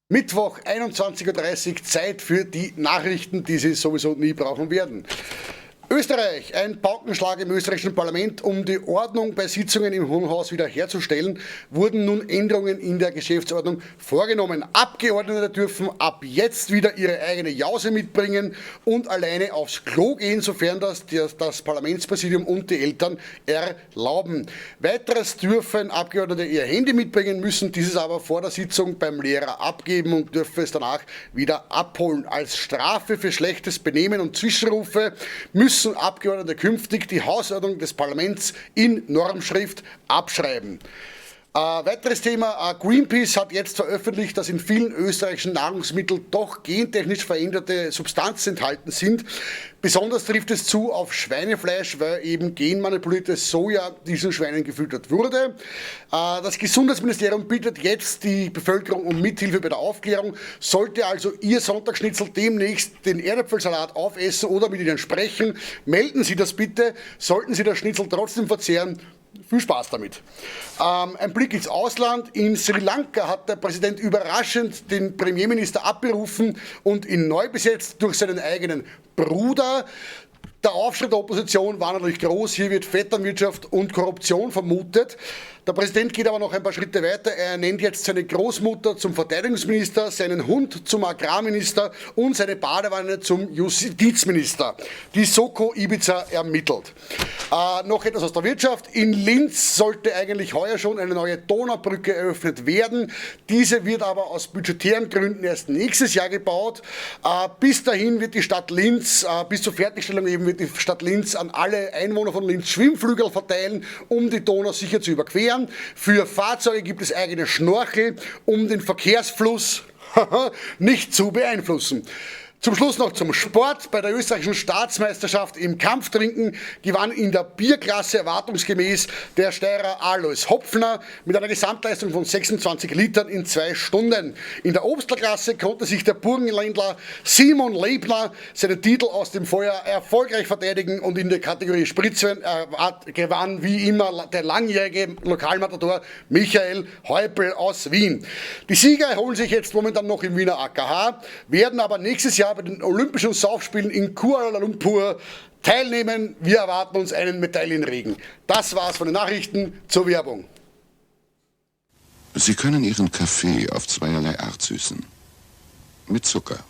Mittwoch, 21:30 Uhr, Zeit für die Nachrichten, die Sie sowieso nie brauchen werden. Österreich, ein Paukenschlag im österreichischen Parlament, um die Ordnung bei Sitzungen im Hohen Haus wiederherzustellen, wurden nun Änderungen in der Geschäftsordnung vorgenommen. Abgeordnete dürfen ab jetzt wieder ihre eigene Jause mitbringen und alleine aufs Klo gehen, sofern das Parlamentspräsidium und die Eltern erlauben. Weiteres dürfen Abgeordnete ihr Handy mitbringen, müssen dieses aber vor der Sitzung beim Lehrer abgeben und dürfen es danach wieder abholen. Als Strafe für schlechtes Benehmen und Zwischenrufe müssen Abgeordnete künftig die Hausordnung des Parlaments in Normschrift abschreiben. Weiteres Thema, Greenpeace hat jetzt veröffentlicht, dass in vielen österreichischen Nahrungsmitteln doch gentechnisch veränderte Substanzen enthalten sind. Besonders trifft es zu auf Schweinefleisch, weil eben genmanipuliertes Soja diesen Schweinen gefüttert wurde. Das Gesundheitsministerium bittet jetzt die Bevölkerung um Mithilfe bei der Aufklärung. Sollte also Ihr Sonntagsschnitzel demnächst den Erdäpfelsalat aufessen oder mit Ihnen sprechen, melden Sie das bitte. Sollten Sie das Schnitzel trotzdem verzehren, viel Spaß damit. Ein Blick ins Ausland. In Sri Lanka hat der Präsident überraschend den Premierminister abberufen und ihn neu besetzt durch seinen eigenen Bruder. Der Aufschrei der Opposition war natürlich groß. Hier wird Vetternwirtschaft und Korruption vermutet. Der Präsident geht aber noch ein paar Schritte weiter. Er nennt jetzt seine Großmutter zum Verteidigungsminister, seinen Hund zum Agrarminister und seine Badewanne zum Justizminister. Die Soko Ibiza ermittelt. Noch etwas aus der Wirtschaft. In Linz sollte eigentlich heuer schon eine neue Donaubrücke eröffnet werden. Diese wird aber aus budgetären Gründen erst nächstes Jahr gebaut. Bis dahin wird die Stadt Linz, bis zur Fertigstellung eben, wird die Stadt Linz an alle Einwohner von Linz Schwimmflügel verteilen, um die Donau sicher zu überqueren. Für Fahrzeuge gibt es eigene Schnorchel, um den Verkehrsfluss nicht zu beeinflussen. Zum Schluss noch zum Sport. Bei der österreichischen Staatsmeisterschaft im Kampftrinken gewann in der Bierklasse erwartungsgemäß der Steirer Alois Hopfner mit einer Gesamtleistung von 26 Litern in 2 Stunden. In der Obstlerklasse konnte sich der Burgenländler Simon Lebner seinen Titel aus dem Feuer erfolgreich verteidigen und in der Kategorie Spritzwein gewann wie immer der langjährige Lokalmatador Michael Häupl aus Wien. Die Sieger holen sich jetzt momentan noch im Wiener AKH, werden aber nächstes Jahr Jahr bei den Olympischen Saufspielen in Kuala Lumpur teilnehmen. Wir erwarten uns einen Medaillenregen. Das war's von den Nachrichten zur Werbung. Sie können Ihren Kaffee auf zweierlei Art süßen. Mit Zucker.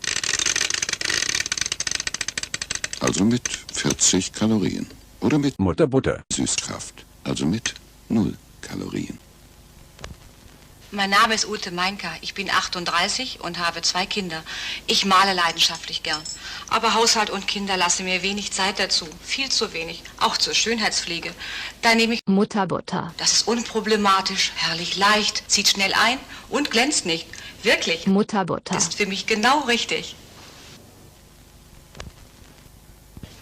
Also mit 40 Kalorien. Oder mit Mutterbutter. Süßkraft. Also mit 0 Kalorien. Mein Name ist Ute Meinker. Ich bin 38 und habe 2 Kinder. Ich male leidenschaftlich gern. Aber Haushalt und Kinder lassen mir wenig Zeit dazu. Viel zu wenig. Auch zur Schönheitspflege. Da nehme ich Mutterbutter. Das ist unproblematisch, herrlich leicht, zieht schnell ein und glänzt nicht. Wirklich. Mutterbutter. Ist für mich genau richtig.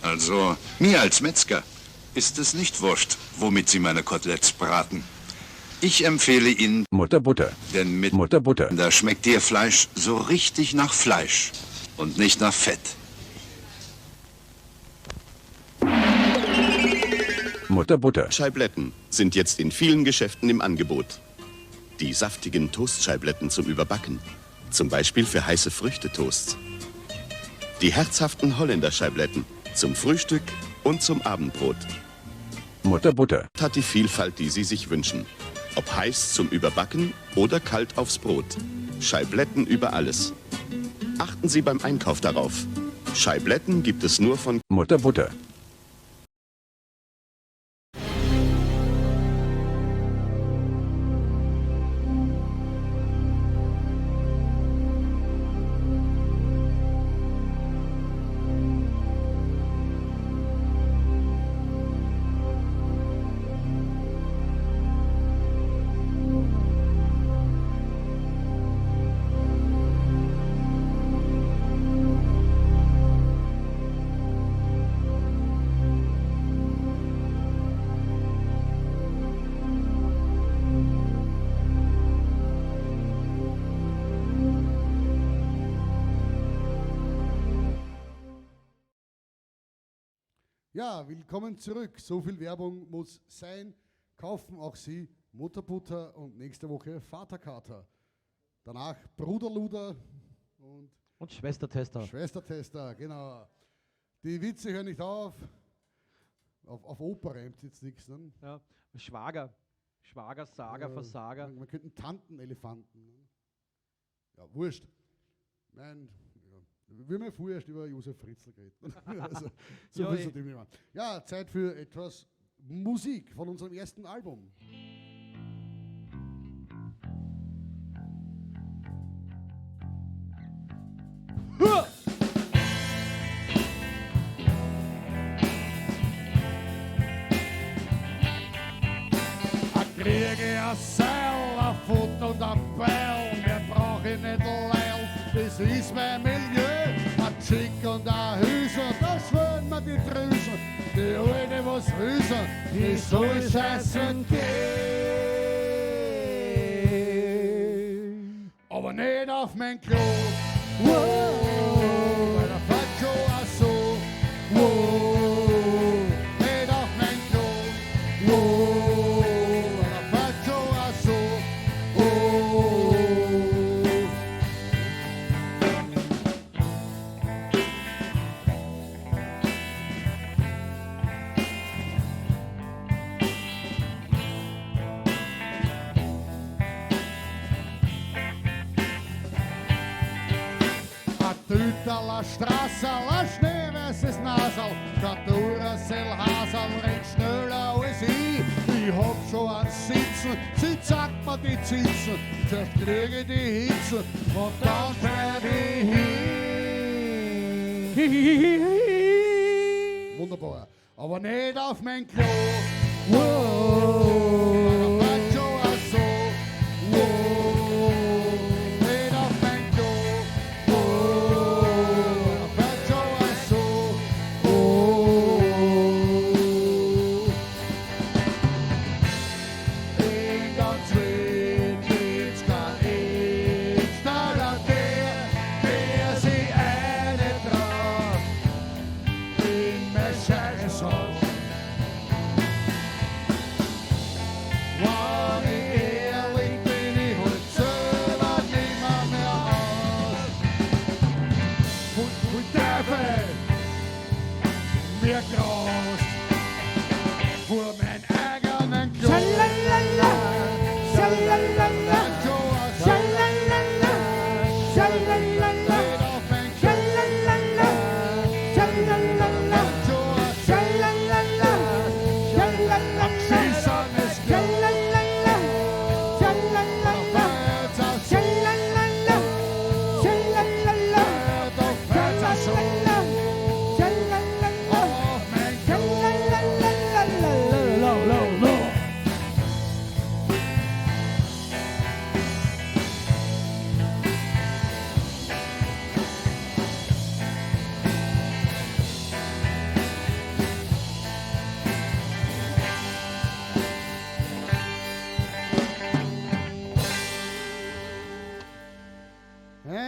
Also, mir als Metzger ist es nicht wurscht, womit Sie meine Koteletts braten. Ich empfehle Ihnen Mutterbutter. Denn mit Mutterbutter. Da schmeckt Ihr Fleisch so richtig nach Fleisch und nicht nach Fett. Mutterbutter. Scheibletten sind jetzt in vielen Geschäften im Angebot. Die saftigen Toastscheibletten zum Überbacken. Zum Beispiel für heiße Früchtetoasts. Die herzhaften Holländer-Scheibletten zum Frühstück und zum Abendbrot. Mutterbutter. Hat die Vielfalt, die Sie sich wünschen. Ob heiß zum Überbacken oder kalt aufs Brot. Scheibletten über alles. Achten Sie beim Einkauf darauf. Scheibletten gibt es nur von Mutterbutter. Ja, willkommen zurück. So viel Werbung muss sein. Kaufen auch Sie Mutterbutter und nächste Woche Vaterkater. Danach Bruderluder und Schwestertester. Schwestertester, genau. Die Witze hören nicht auf. Auf Oper reimt jetzt nichts. Ne? Ja, Schwager. Schwager, Sager, Versager. Man könnte einen Tantenelefanten. Ne? Ja, wurscht. Nein. Wir haben ja vorher erst über Josef Fritzl geredet. Also, so Ja, viel eh. zu dem Thema. Ja, Zeit für etwas Musik von unserem ersten Album. A kriege ein Seil, ein Foot und ein Beil, mehr brauch ich nicht leil, das ist mein Milieu. Ein Chick und ein Hüser, da schwören mir die Drüsen, die Alte was Hüser, die soll scheißen gehen. Aber nicht auf mein Klo, wow, weil der fährt schon auch so, wow, nicht auf mein Klo, wow, weil der fährt schon auch so, oh. A Tüterler Strasserl, a schneeweißes Nasal, der Duracell Hasal rennt schneller als ich. Ich hab schon einen Sitzen, sie zeigt mir die Zitzen, zuerst krieg ich die Hitze und dann bleib ich hin. Wunderbar. Aber nicht auf mein Klo. Wow, weil der fährt schon auch so. Wow, nicht auf mein Klo. Wow, weil der fährt schon auch so. Oh. In ganz Wien gibt's kein Installateur, der sich eine traut in mein Scheißhaus.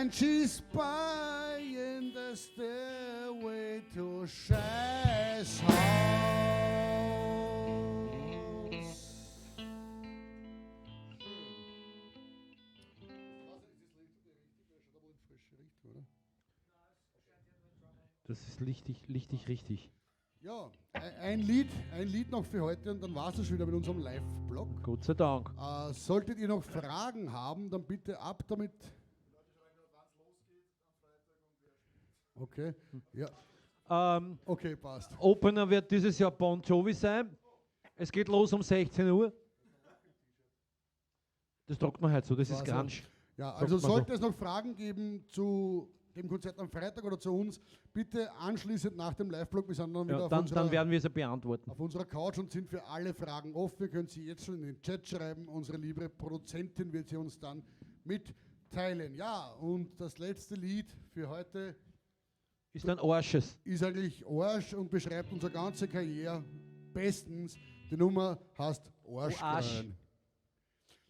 And she's buying the stairway to Scheiß Haus. Das ist richtig, richtig, richtig. Ja, ein Lied noch für heute und dann war es schon wieder mit unserem Live-Blog. Gott sei Dank. Solltet ihr noch Fragen haben, dann bitte ab damit. Okay, ja. Okay, passt. Opener wird dieses Jahr Bon Jovi sein. Es geht los um 16 Uhr. Das tragt man halt so, das ist Grunge. Ja, also sollte es noch Fragen geben zu dem Konzert am Freitag oder zu uns, bitte anschließend nach dem Live-Blog, wir sind dann wieder auf unserer, dann werden wir sie beantworten. Auf unserer Couch und sind für alle Fragen offen. Ihr könnt sie jetzt schon in den Chat schreiben. Unsere liebe Produzentin wird sie uns dann mitteilen. Ja, und das letzte Lied für heute ist dann Arsches. Ist eigentlich Arsch und beschreibt unsere ganze Karriere bestens. Die Nummer heißt Arsch. Arsch.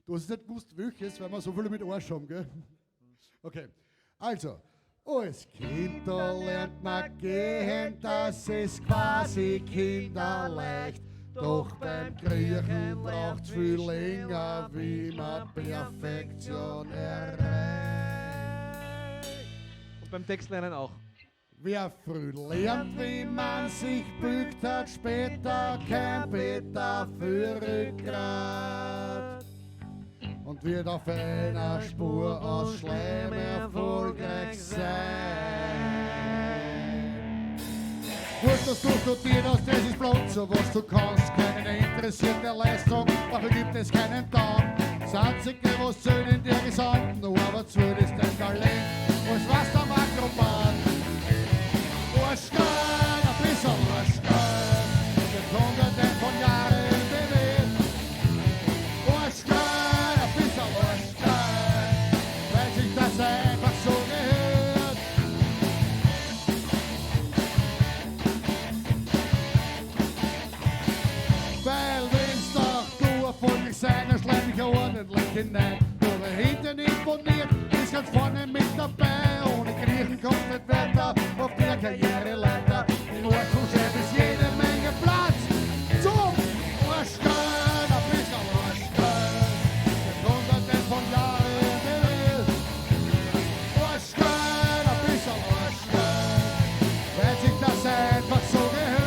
Du hast nicht gewusst, welches, weil wir so viele mit Arsch haben, gell? Okay, also, als Kind, da lernt man gehen, das ist quasi kinderleicht. Doch beim Kriechen braucht's viel länger, wie man Perfektion erreicht. Und beim Textlernen auch. Wer früh lernt, wie man sich bückt, hat später kein Peter für Rückgrat. Und wird auf einer Spur aus Schleim erfolgreich sein. Wurscht, was du studiert hast, das ist bloß so, was du kannst. Keinen interessiert der Leistung, dafür gibt es keinen Dank. Das Einzige, was zählt in der gesamten Arbeitswelt, ist dein Talent. Als was am Akrobat. Arschgeil, ein bisschen Arschgeil, wird Hunderten von Jahren bewegt. Arschgeil, ein bisschen Arschgeil, weil sich das einfach so gehört. Weil wenn's doch du erfolgreich sein, dann schleim ich ordentlich hinein. Nur wer hinten imponiert, ist ganz vorne mit dabei. Ohne Griechen kommt nicht weiter auf der Karriereleiter. Im Ort vom Chef ist jede Menge Platz zum Arschgeil, ein bisschen Arschgeil, mit Hunderten von Jahren bewegt. Arschgeil, ein bisschen Arschgeil, weil sich das einfach so gehört.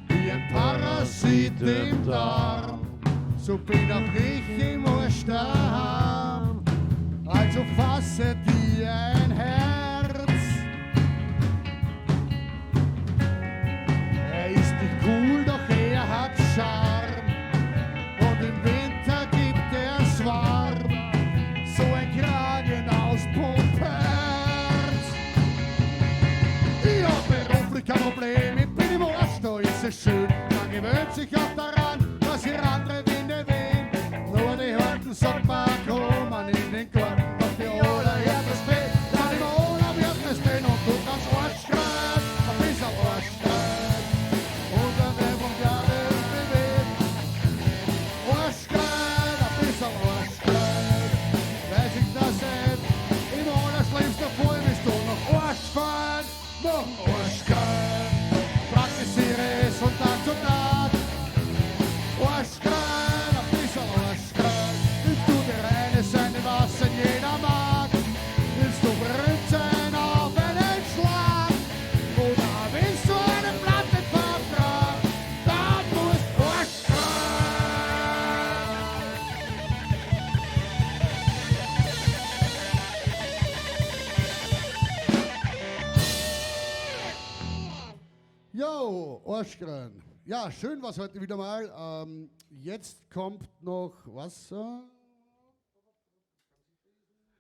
Wie ein Parasit im Darm, so bin auch ich im Arsch daheim. Also fasse dir ein Herz. Er ist nicht cool, doch er hat Charme. Und im Winter gibt er's warm. So ein Kragen aus Pumperz. Ich hab beruflich kein Problem, ich bin im Arsch, da ist es schön. Man gewöhnt sich auch daran, dass hier andere Winde wehen. Nur die Horten, sagt man, kommen in den Garten. Doch die allerhärteste, dann im Urlaub wird es stehen und du kannst Arschkreis, ein bisschen Arschkreis. Hunderte von Jahren bewegt. Arschkreis, ein bisschen Arschkreis. Weil sich das nicht im allerschlimmsten Fall bist du noch Arschfein, noch Arschgeil. Praktiziere es von Tag zu Tag. Arschgeil, ein bisschen Arschgeil. Willst du der Reine sein, was denn jeder mag? Willst du berühmt sein auf einen Schlag? Oder willst du einen Plattenvertrag? Dann musst du Arschgeil. Jo, Arschgrein. Ja, schön war es heute wieder mal. Jetzt kommt noch was?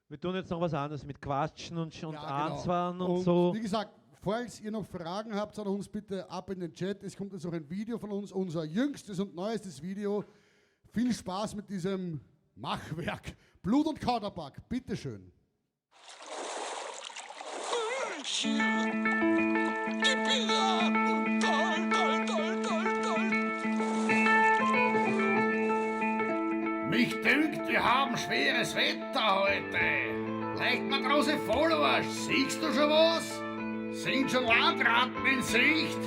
Wir tun jetzt noch was anderes mit Quatschen und Ja, genau. Anzwaren und so. Wie gesagt, falls ihr noch Fragen habt, dann uns bitte ab in den Chat. Es kommt jetzt noch ein Video von uns, unser jüngstes und neuestes Video. Viel Spaß mit diesem Machwerk. Blut und Kautabak, bitteschön. Die Piraten! Toll, toll, toll, toll, toll! Mich dünkt, wir haben schweres Wetter heute. Leicht Matrose Vollwarsch, siehst du schon was? Sind schon Landratten in Sicht?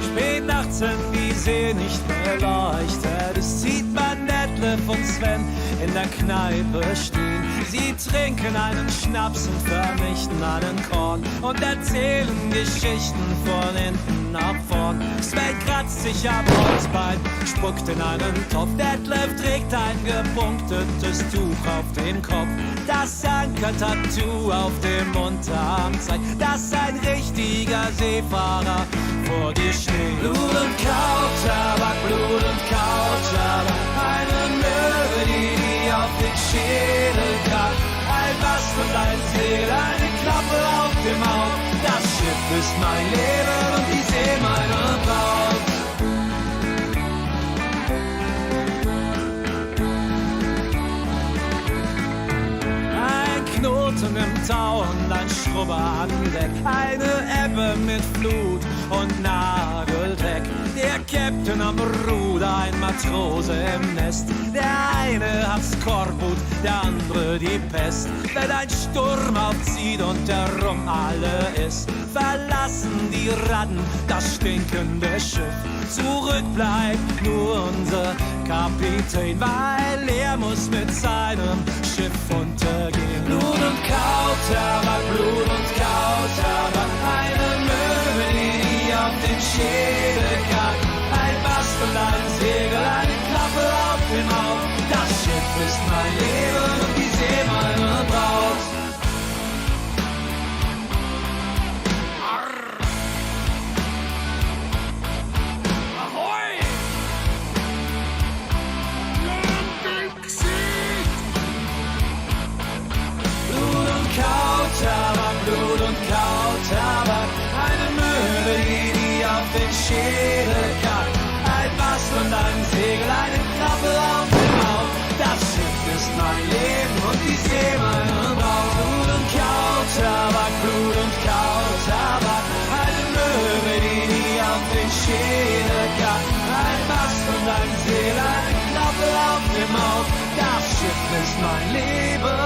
Spät nachts, wenn die See nicht mehr leuchtet, es sieht man Detlef und Sven in der Kneipe stehen. Sie trinken einen Schnaps und vernichten einen Korn und erzählen Geschichten von hinten nach vorn. Sven kratzt sich am Holzbein, spuckt in einen Topf. Detlef trägt ein gepunktetes Tuch auf dem Kopf. Das Anker-Tattoo auf dem Unterarm zeigt, dass ein richtiger Seefahrer vor dir steht. Blut und Kautabak, Blut und Kautabak, eine Möwe, die dir auf den Schädel kragt. Ein Mast und ein Segel, eine Klappe auf dem Auge. Das Schiff ist mein Leben und die See meine Braut. Ein Knoten im Tau und ein Schrubber an Deck. Eine Ebbe mit Flut und Nageldreck. Der Captain am Ruder, ein Matrose im Nest. Der eine hat Skorbut, der andere die Pest. Wenn ein Sturm aufzieht und der Rum alle ist, verlassen die Ratten das stinkende Schiff. Zurück bleibt nur unser Kapitän, weil er muss mit seinem Schiff untergehen. Blut und Kautabak, Blut und Kautabak, eine Möwe, die dir auf den Schädel kackt. Ein Mast und ein Segel, eine Klappe auf dem Auge. Das Schiff ist mein Leben und die See meine Braut. Ahoi! Land im Gesicht! Blut und Kautabak, Blut und Kautabak, eine Möwe, die dir auf den Schädel kackt. Ein Mast und ein Segel, eine Klappe auf dem Auge. Das Schiff ist mein Leben und die See meine Braut. Blut und Kautabak, Blut und Kautabak, eine Möwe, die dir auf den Schädel kackt. Ein Mast und ein Segel, eine Klappe auf dem Auge. Das Schiff ist mein Leben.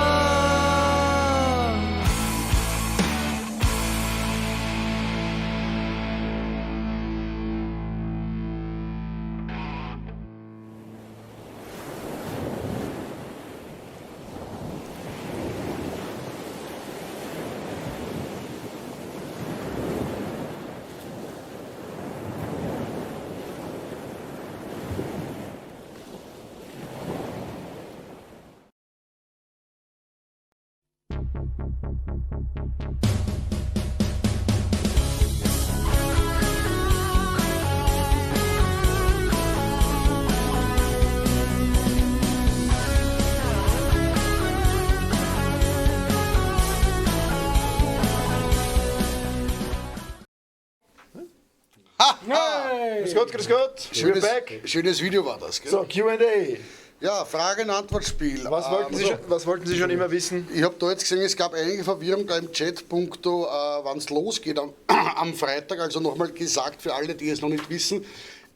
Grüß Gott, grüß Gott. Schönes, We're back. schönes Video war das, gell? So, Q&A. Ja, Frage-und-Antwort-Spiel. Was wollten Sie schon- was wollten Sie schon immer wissen? Ich habe da jetzt gesehen, es gab einige Verwirrung da im Chat, punkto, wann es losgeht am Freitag. Also nochmal gesagt für alle, die es noch nicht wissen,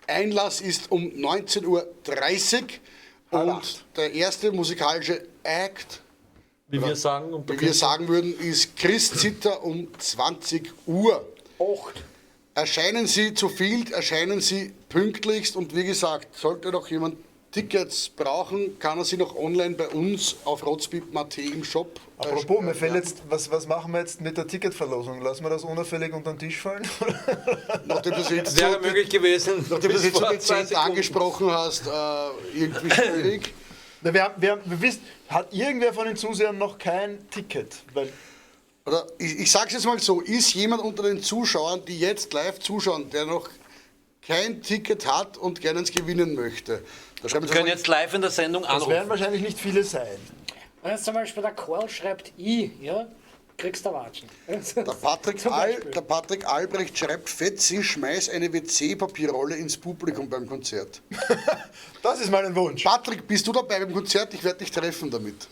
Einlass ist um 19:30 Uhr und der erste musikalische Act, Wie wir sagen, und wie wir sagen würden, ist Chris Zitter um 20 Uhr. 8. Erscheinen Sie zu viel, erscheinen Sie pünktlichst und wie gesagt, sollte noch jemand Tickets brauchen, kann er sie noch online bei uns auf rotzpippen.at im Shop. Apropos, mir fällt jetzt, was machen wir jetzt mit der Ticketverlosung? Lassen wir das unauffällig unter den Tisch fallen? Nachdem du es jetzt Wäre möglich gewesen. Nachdem du es jetzt so Vor zwei dezent Sekunden. angesprochen hast, irgendwie schwierig. Na, wir wissen, hat irgendwer von den Zusehern noch kein Ticket? Weil Oder ich sag's jetzt mal so, ist jemand unter den Zuschauern, die jetzt live zuschauen, der noch kein Ticket hat und gerne eins gewinnen möchte? Da schreiben Wir Sie können mal- jetzt live in der Sendung das anrufen. werden wahrscheinlich nicht viele sein. Wenn jetzt zum Beispiel der Karl schreibt I, ja, kriegst du Watschen. Der Patrick, der Patrick Albrecht schreibt, Fetzi, schmeiß eine WC-Papierrolle ins Publikum beim Konzert. Das ist mein Wunsch. Patrick, bist du dabei beim Konzert? Ich werde dich treffen damit.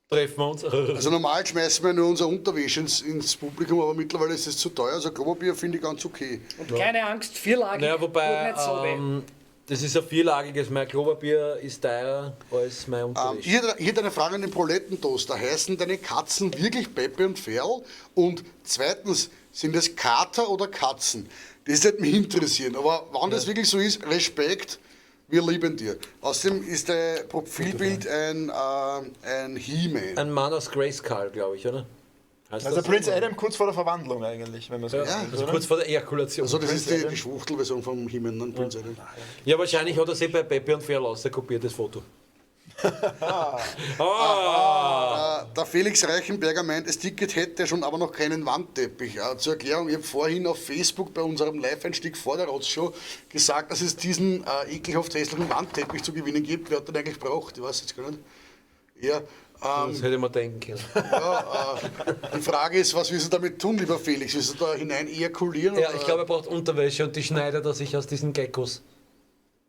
Treffen wir uns. Also normal schmeißen wir nur unser Unterwäsche ins Publikum, aber mittlerweile ist es zu teuer. Also Klopapier finde ich ganz okay. Und keine Angst, vierlagig, Naja, wobei, tut nicht so weh. das ist ein vierlagiges. Mein Klopapier ist teurer als mein Unterwäsche. Hier hat eine Frage an den Prolettentoaster. Heißen deine Katzen wirklich Pepe und Ferl? Und zweitens, sind es Kater oder Katzen? Das würde mich interessieren. Aber wenn das wirklich so ist, Respekt, wir lieben dir. Außerdem ist dein Profilbild ein He-Man. Ein Mann aus Grayskull, glaube ich, oder? Heißt Also das Prince so? Adam kurz vor der Verwandlung eigentlich, wenn man so Ja, will, also oder? kurz vor der Ejakulation. Also das ist Prince Adam. die Schwuchtelversion vom He-Man, ne? Prince Adam. Ja, wahrscheinlich hat er sich bei Pepe und Ferl kopiert, das Foto. Ah. Der Felix Reichenberger meint, das Ticket hätte er schon, aber noch keinen Wandteppich. Zur Erklärung, ich habe vorhin auf Facebook bei unserem Live-Einstieg vor der Rotzshow gesagt, dass es diesen ekelhaft hässlichen Wandteppich zu gewinnen gibt. Wer hat den eigentlich braucht? Ich weiß jetzt gar nicht. Ja, Das hätte man denken können. ja, die Frage ist, was willst du damit tun, lieber Felix? Willst du da hinein ejakulieren? Ja, oder? ich glaube, er braucht Unterwäsche und die schneidet er sich aus diesen Geckos.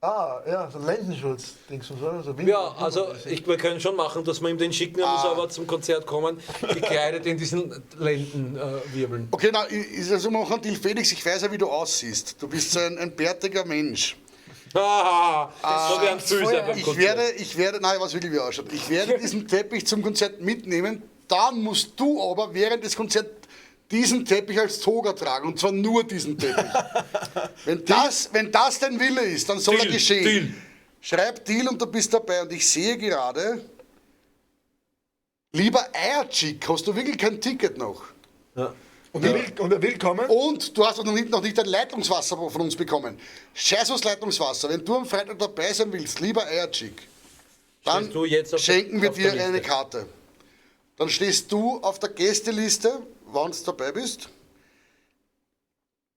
Ah, ja, so Lendenschutz, denkst du, oder? So Wind- Ja, also wir können schon machen, dass wir ihm den schicken, er muss aber zum Konzert kommen, gekleidet in diesen Lendenwirbeln. Wirbeln. Okay, na, ich also machen Deal. Felix, ich weiß ja, wie du aussiehst. Du bist so ein bärtiger Mensch. Ah, so wie ein Füße beim Ich Konzert. werde, nein, ich weiß wirklich, wie er ausschaut. Ich werde diesen Teppich zum Konzert mitnehmen. Dann musst du aber während des Konzerts diesen Teppich als Toga tragen. Und zwar nur diesen Teppich. Wenn das dein Wille ist, dann soll Deal, er geschehen. Deal. Schreib Deal und du bist dabei. Und ich sehe gerade, lieber Eierchick, hast du wirklich kein Ticket noch? Ja. Und er will kommen? Und du hast auch noch nicht ein Leitungswasser von uns bekommen. Scheiß aufs Leitungswasser. Wenn du am Freitag dabei sein willst, lieber Eierchick, dann Stehst du jetzt auf schenken wir auf der dir eine Liste? Karte. Dann stehst du auf der Gästeliste, wenn du dabei bist.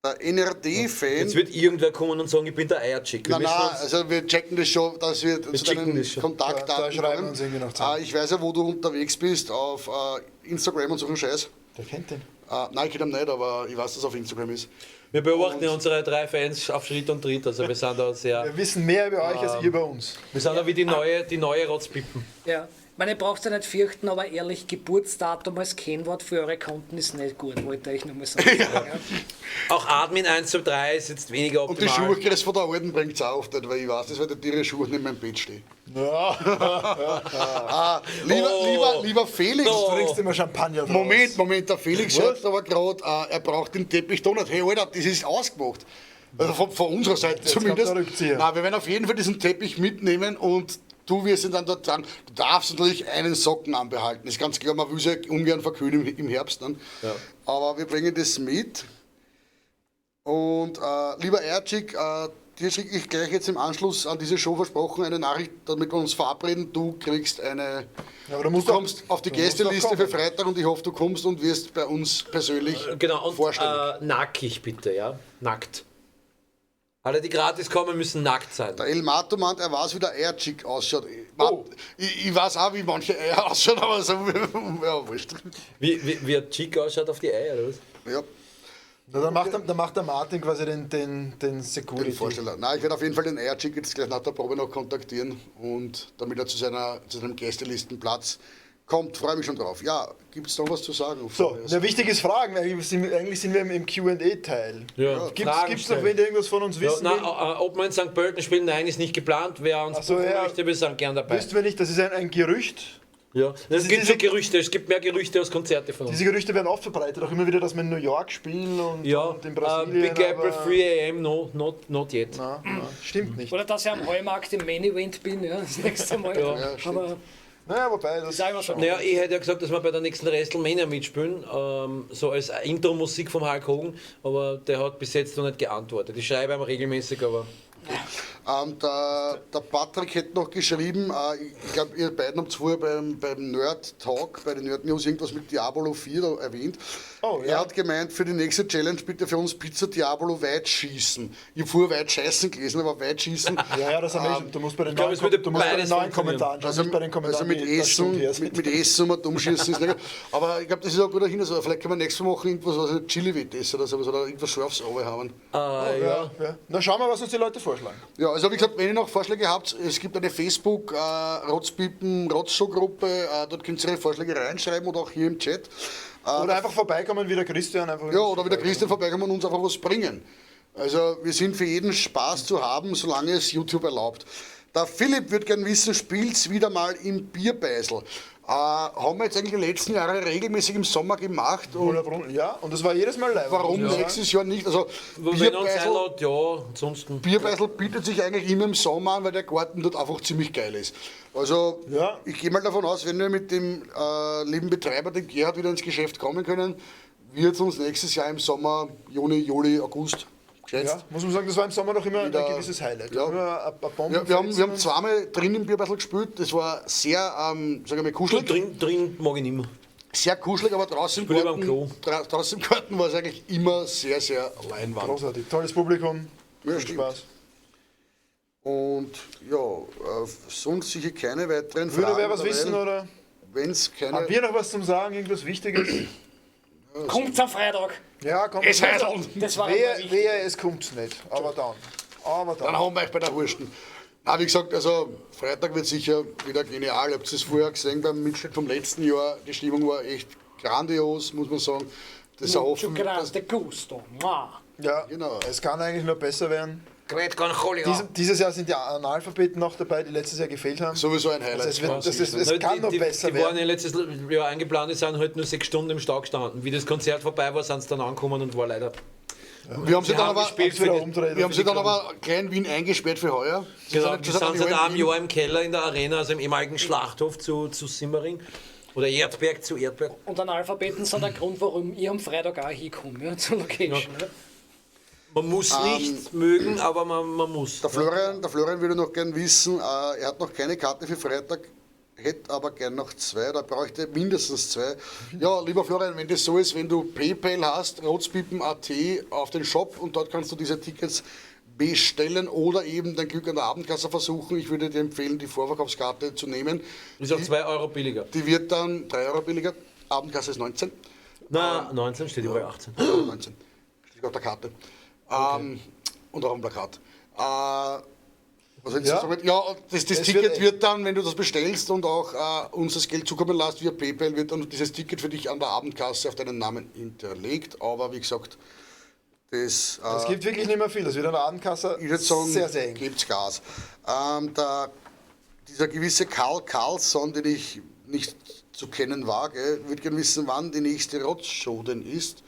Der NRD-Fan. Jetzt wird irgendwer kommen und sagen, ich bin der Eierchick. Wir Nein, müssen nein, uns- also wir checken das schon, dass wir, zu checken deinen das schon. Kontaktdaten Da schreiben wir kommen. uns irgendwie noch zusammen. Ah, ich weiß ja, wo du unterwegs bist, auf Instagram und so einen Scheiß. Der kennt den. Nein, ich kenne ihn nicht, aber ich weiß, dass er auf Instagram ist. Wir beobachten ja unsere drei Fans auf Schritt und Tritt, also wir sind da sehr... Wir wissen mehr über euch als ihr über uns. Wir sind da wie die neue Rotzpippen. Ja. Ich meine, ihr braucht ja nicht fürchten, aber ehrlich, Geburtsdatum als Kennwort für eure Konten ist nicht gut, wollte ich nur mal sagen. Ja. Auch Admin 1 zu 3 ist jetzt weniger Und die optimal. Schuhgröße von der Alten bringt es auch oft nicht, weil ich weiß das, weil die ihre Schuhe neben meinem Bett stehen. Ah, lieber Felix. Du trinkst immer Champagner draus. Moment, der Felix schreibt aber gerade, er braucht den Teppich da nicht. Hey, Alter, das ist ausgemacht. Also von unserer Seite Jetzt kommt zumindest. der Rückzieher. Nein, wir werden auf jeden Fall diesen Teppich mitnehmen und du wirst ihn dann dort tragen. Du darfst natürlich einen Socken anbehalten. Ist ganz klar, man will sich ja ungern verkühlen im Herbst dann. Ja. Aber wir bringen das mit. Und lieber Ercik, dir schicke ich gleich jetzt im Anschluss an diese Show versprochen eine Nachricht, damit wir uns verabreden. Du kriegst eine. Ja, aber du musst du kommst auf die du musst Gästeliste doch für kommen. Freitag und ich hoffe, du kommst und wirst bei uns persönlich Genau, und vorstellen. nackig bitte, ja? Nackt. Alle, die gratis kommen, müssen nackt sein. Der El Mato meint, er weiß, wie der Eierchick ausschaut. Ich weiß auch, wie manche Eier ausschauen, aber so, ja, wurscht. Wie ein Chick ausschaut auf die Eier, oder was? Ja. Na, dann, macht der Martin quasi den Security. Den Vorsteller. Nein, ich werde auf jeden Fall den Eierchick jetzt gleich nach der Probe noch kontaktieren und damit er zu seinem Gästelistenplatz kommt. Freue mich schon drauf. Ja, gibt es noch was zu sagen? So, na, wichtig ist Fragen. Eigentlich sind wir im Q&A-Teil. Ja. Gibt's noch wen, der irgendwas von uns wissen ja, will? na, ob wir in St. Pölten spielen, nein, ist nicht geplant. Wer uns Ach so, buchen ja. möchte, wir sind gern dabei. Wüssten wir nicht, das ist ein Gerücht. Ja, es gibt schon Gerüchte, es gibt mehr Gerüchte als Konzerte von uns. Diese Gerüchte werden oft verbreitet, auch immer wieder, dass wir in New York spielen und, Ja, und in Brasilien. Big Apple aber- 3 AM, no, not yet. Nein, nein, stimmt nicht. Oder dass ich am Heumarkt im Main Event bin, ja, das nächste Mal. Ja. Ja, stimmt. Aber naja, wobei, das ist einfach schon. Naja, ich hätte ja gesagt, dass wir bei der nächsten WrestleMania mitspielen, so als Intro-Musik vom Hulk Hogan, aber der hat bis jetzt noch nicht geantwortet. Ich schreibe ihm regelmäßig, aber. Der Patrick hätte noch geschrieben, ich glaube, ihr beiden habt vorher beim Nerd Talk, bei den Nerd News irgendwas mit Diabolo 4 da erwähnt. Oh, Er hat gemeint, für die nächste Challenge bitte für uns Pizza Diabolo weit schießen. Ich habe vorher weit scheißen gelesen, aber weit schießen. Ja, ja, das haben wir schon. Du musst bei den Ich glaub, neuen, es würde du musst bei den beides neuen funktionieren. Kommentaren schauen, Also, nicht bei den Kommentaren, also mit die da Essen, Stunde her sind. mit Essen und Umschießen ist nicht. Aber ich glaube, das ist auch ein guter Hinweis. Aber vielleicht können wir nächstes Mal machen irgendwas, was ich Chili essen oder sowas oder irgendwas Scharfes haben. Ja. Ja. Na, schauen wir, was uns die Leute vorschlagen. Ja, also wie gesagt, wenn ihr noch Vorschläge habt, es gibt eine Facebook Rotzpipen Rotzshow-Gruppe, dort könnt ihr eure Vorschläge reinschreiben oder auch hier im Chat. Oder einfach vorbeikommen, wie der Christian. Einfach Ja, oder wie der Christian vorbeikommen und uns einfach was bringen. Also wir sind für jeden Spaß zu haben, solange es YouTube erlaubt. Der Philipp würde gern wissen, spielt's wieder mal im Bierbeisel? Haben wir jetzt eigentlich die letzten Jahre regelmäßig im Sommer gemacht. Und ja, und das war jedes Mal live. Warum Ja. nächstes Jahr nicht? Also Wenn uns einlädt, ja, ansonsten. Bierbeisel bietet sich eigentlich immer im Sommer an, weil der Garten dort einfach ziemlich geil ist. Also ich gehe mal davon aus, wenn wir mit dem lieben Betreiber, dem Gerhard, wieder ins Geschäft kommen können, wird es uns nächstes Jahr im Sommer, Juni, Juli, August, geschätzt. Ja, muss man sagen, das war im Sommer noch immer Wieder- ein gewisses Highlight. Ja. Immer ein paar Bomben Ja, wir haben zweimal drin im Bierbeisel gespielt, das war sehr, sag ich mal, kuschelig. Drin mag ich nicht mehr. Sehr kuschelig, aber draußen im Spiel lieber am Garten, draußen im Garten war es eigentlich immer sehr, sehr leinwand. Großartig, tolles Publikum, Ja, viel stimmt. Spaß. Und ja, sonst sicher keine weiteren Würde Fragen. wer was wissen, oder? Wenn es keine. Haben wir noch was zum Sagen, irgendwas Wichtiges? Kommt's am Freitag. Ja, kommt. Es heißt- Das war wehe, einmal wichtig. wehe, es kommt nicht. Aber dann. Aber dann. Dann haben wir euch bei der Wursten. Na, wie gesagt, also Freitag wird sicher wieder genial. Ihr habt es vorher gesehen beim Mitschnitt vom letzten Jahr. Die Stimmung war echt grandios, muss man sagen. Das Mucho erhoffen, grande gusto. Mua. Ja, genau. Es kann eigentlich nur besser werden. Great Conjolio. Dieses Jahr sind die Analphabeten noch dabei, die letztes Jahr gefehlt haben. Sowieso ein Highlight. Also es, wird, das ist, es Nein, kann die, nur die, besser die waren werden. ja letztes Jahr eingeplant, die sind halt nur 6 Stunden im Stau gestanden. Wie das Konzert vorbei war, sind sie dann angekommen und war leider. Wir haben sie dann aber, gespielt für die- wir haben für sie die dann Gruppen. aber klein Wien eingesperrt für heuer. Sie Genau, sind die schon sind seit seit einem einem Jahr Jahr im Keller in der Arena, also im ehemaligen Schlachthof zu Simmering. Oder Erdberg zu Erdberg. Und Analphabeten sind der Grund, warum ich am Freitag auch hinkomme, ja, zur Location. Ja. Man muss nicht mögen, aber man muss. Der Florian würde noch gern wissen, er hat noch keine Karte für Freitag, hätte aber gern noch zwei, da bräuchte mindestens zwei. Ja, lieber Florian, wenn das so ist, wenn du PayPal hast, rotzpipen.at auf den Shop und dort kannst du diese Tickets bestellen oder eben dein Glück an der Abendkasse versuchen. Ich würde dir empfehlen, die Vorverkaufskarte zu nehmen. Ist auch 2 Euro billiger. Die wird dann 3 Euro billiger. Abendkasse ist 19. Na, 19 steht überall 18. 19. Steht auf der Karte. Und auch am Plakat. Was soll ich Ja. sagen? Ja, das Es Ticket wird wird, dann, wenn du das bestellst und auch uns das Geld zukommen lässt via PayPal, wird dann dieses Ticket für dich an der Abendkasse auf deinen Namen hinterlegt. Aber wie gesagt, das. Es gibt wirklich nicht mehr viel. Das wird an der Abendkasse Ich würde sagen, sehr, sehr eng. gebt's Gas. Dieser gewisse Karl Carlsson, den ich nicht zu kennen wage, würde gerne wissen, wann die nächste Rotzshow denn ist.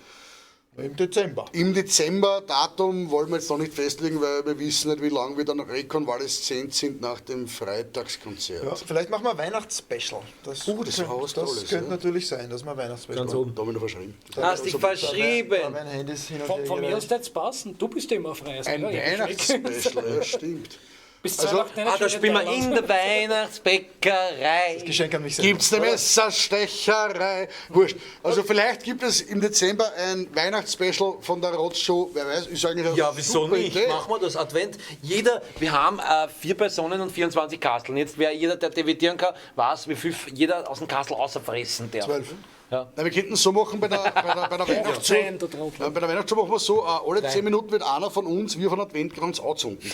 Im Dezember. Im Dezember, Datum wollen wir jetzt noch nicht festlegen, weil wir wissen nicht, wie lange wir dann rekonvaleszent sind nach dem Freitagskonzert. Ja, vielleicht machen wir Weihnachtsspecial. Das, das war was das Tolles, könnte ja. natürlich sein, dass wir Weihnachtsspecial Ganz oben. Da habe ich noch verschrieben. Hast dich verschrieben. Da mein Handy ist hin und her Von mir gereicht. aus wird's passen. Du bist immer frei. Ein Ja, ich- Weihnachtsspecial, ja, stimmt. Bis Also- Weihnachten Ah, da spielen wir in der Weihnachtsbäckerei. Das Geschenk an mich selber. Gibt's eine Messerstecherei? Wurscht. Also vielleicht gibt es im Dezember ein Weihnachtsspecial von der Rotzshow. Wer weiß, ist eigentlich eine Ja, wieso super nicht? Idee. Machen wir das Advent. Jeder, wir haben 4 Personen und 24 Kasteln. Jetzt wer jeder, der dividieren kann, weiß, wie viel jeder aus dem Kastel außerfressen darf. 12. Ja. Na, wir könnten es so machen bei der Weihnachtsshow. 15, der Trottel. Bei der Weihnachtsshow machen wir es so, alle Drei. 10 Minuten wird einer von uns, wir von Adventkranz, anzünden.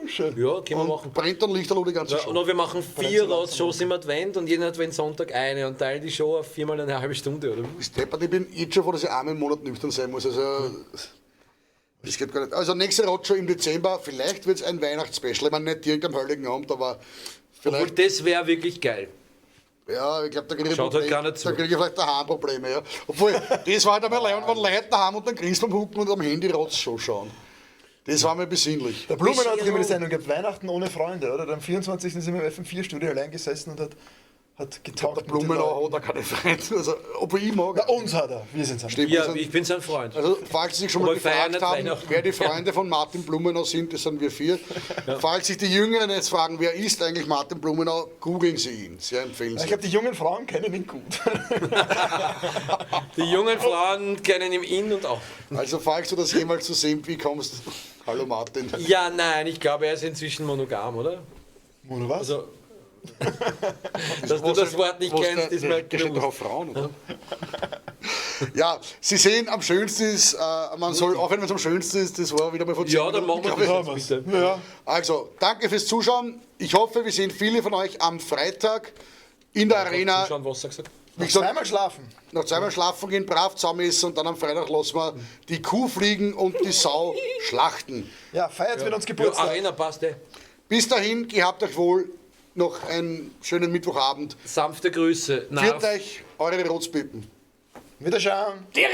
Schön. Ja, können wir Und machen. brennt dann Lichterloh die ganze Ja, Show. und wir machen 4 Rotzshows im Advent und jeden Adventssonntag eine und teilen die Show auf viermal eine halbe Stunde, oder? Ist deppert, ich bin jetzt schon froh, dass ich einmal im Monat nüchtern sein muss. Also, das geht gar nicht. Also, nächste Roadshow im Dezember, vielleicht wird es ein Weihnachtsspecial. Ich meine, nicht direkt am Heiligen Abend, aber Obwohl, vielleicht das wäre wirklich geil. Ja, ich glaube, da kriege ich, Schaut halt Probleme- keiner zu. da krieg ich vielleicht daheim Probleme. Ja. Obwohl, das war halt einmal leid, wenn Leute daheim und dann Christbaum hucken und am Handy Rotz schon schauen. Das war mir besinnlich. Der Blumen hat immer die Sendung gehabt, Weihnachten ohne Freunde, oder? Am 24. sind wir im FM4-Studio allein gesessen und hat getalkt. Der Blumenau hat er keine Freunde. Also, obwohl ich mag. Na, uns hat er. Wir sind sein Stimmt, Ja, also- ich bin sein Freund. Also, falls Sie sich schon mal Aber ich feiere gefragt nicht haben, Weihnachten. wer die Freunde von Martin Blumenau sind, das sind wir vier. Falls sich die Jüngeren jetzt fragen, wer ist eigentlich Martin Blumenau, googeln Sie ihn. Sehr Ich empfehlenswert. glaube, die jungen Frauen kennen ihn gut. Die jungen Frauen kennen ihn in und auch. Also, falls du das jemals zu sehen bekommst, hallo Martin. Ja, nein, ich glaube, er ist inzwischen monogam, oder? Mono was? Also, dass du das Wort nicht Was kennst, der- ist mir Der steht doch auf bewusst. Frauen, oder? Ja, Sie sehen, am schönsten ist, man soll, auch wenn es am schönsten ist, das war wieder mal vor Ja, 10 dann machen Minuten, wir glaub das ich. jetzt bitte. Ja. Also, danke fürs Zuschauen. Ich hoffe, wir sehen viele von euch am Freitag in der Arena. Zuschauen, was er gesagt. Wie gesagt, Zweimal schlafen. Noch zweimal schlafen gehen, brav zusammen essen und dann am Freitag lassen wir die Kuh fliegen und die Sau schlachten. Ja, feiert mit uns Ja, Geburtstag. Arena passt, eh. Bis dahin, gehabt euch wohl. Noch einen schönen Mittwochabend. Sanfte Grüße. Viert euch, eure Rotzpippen. Wiederschauen. Tiere!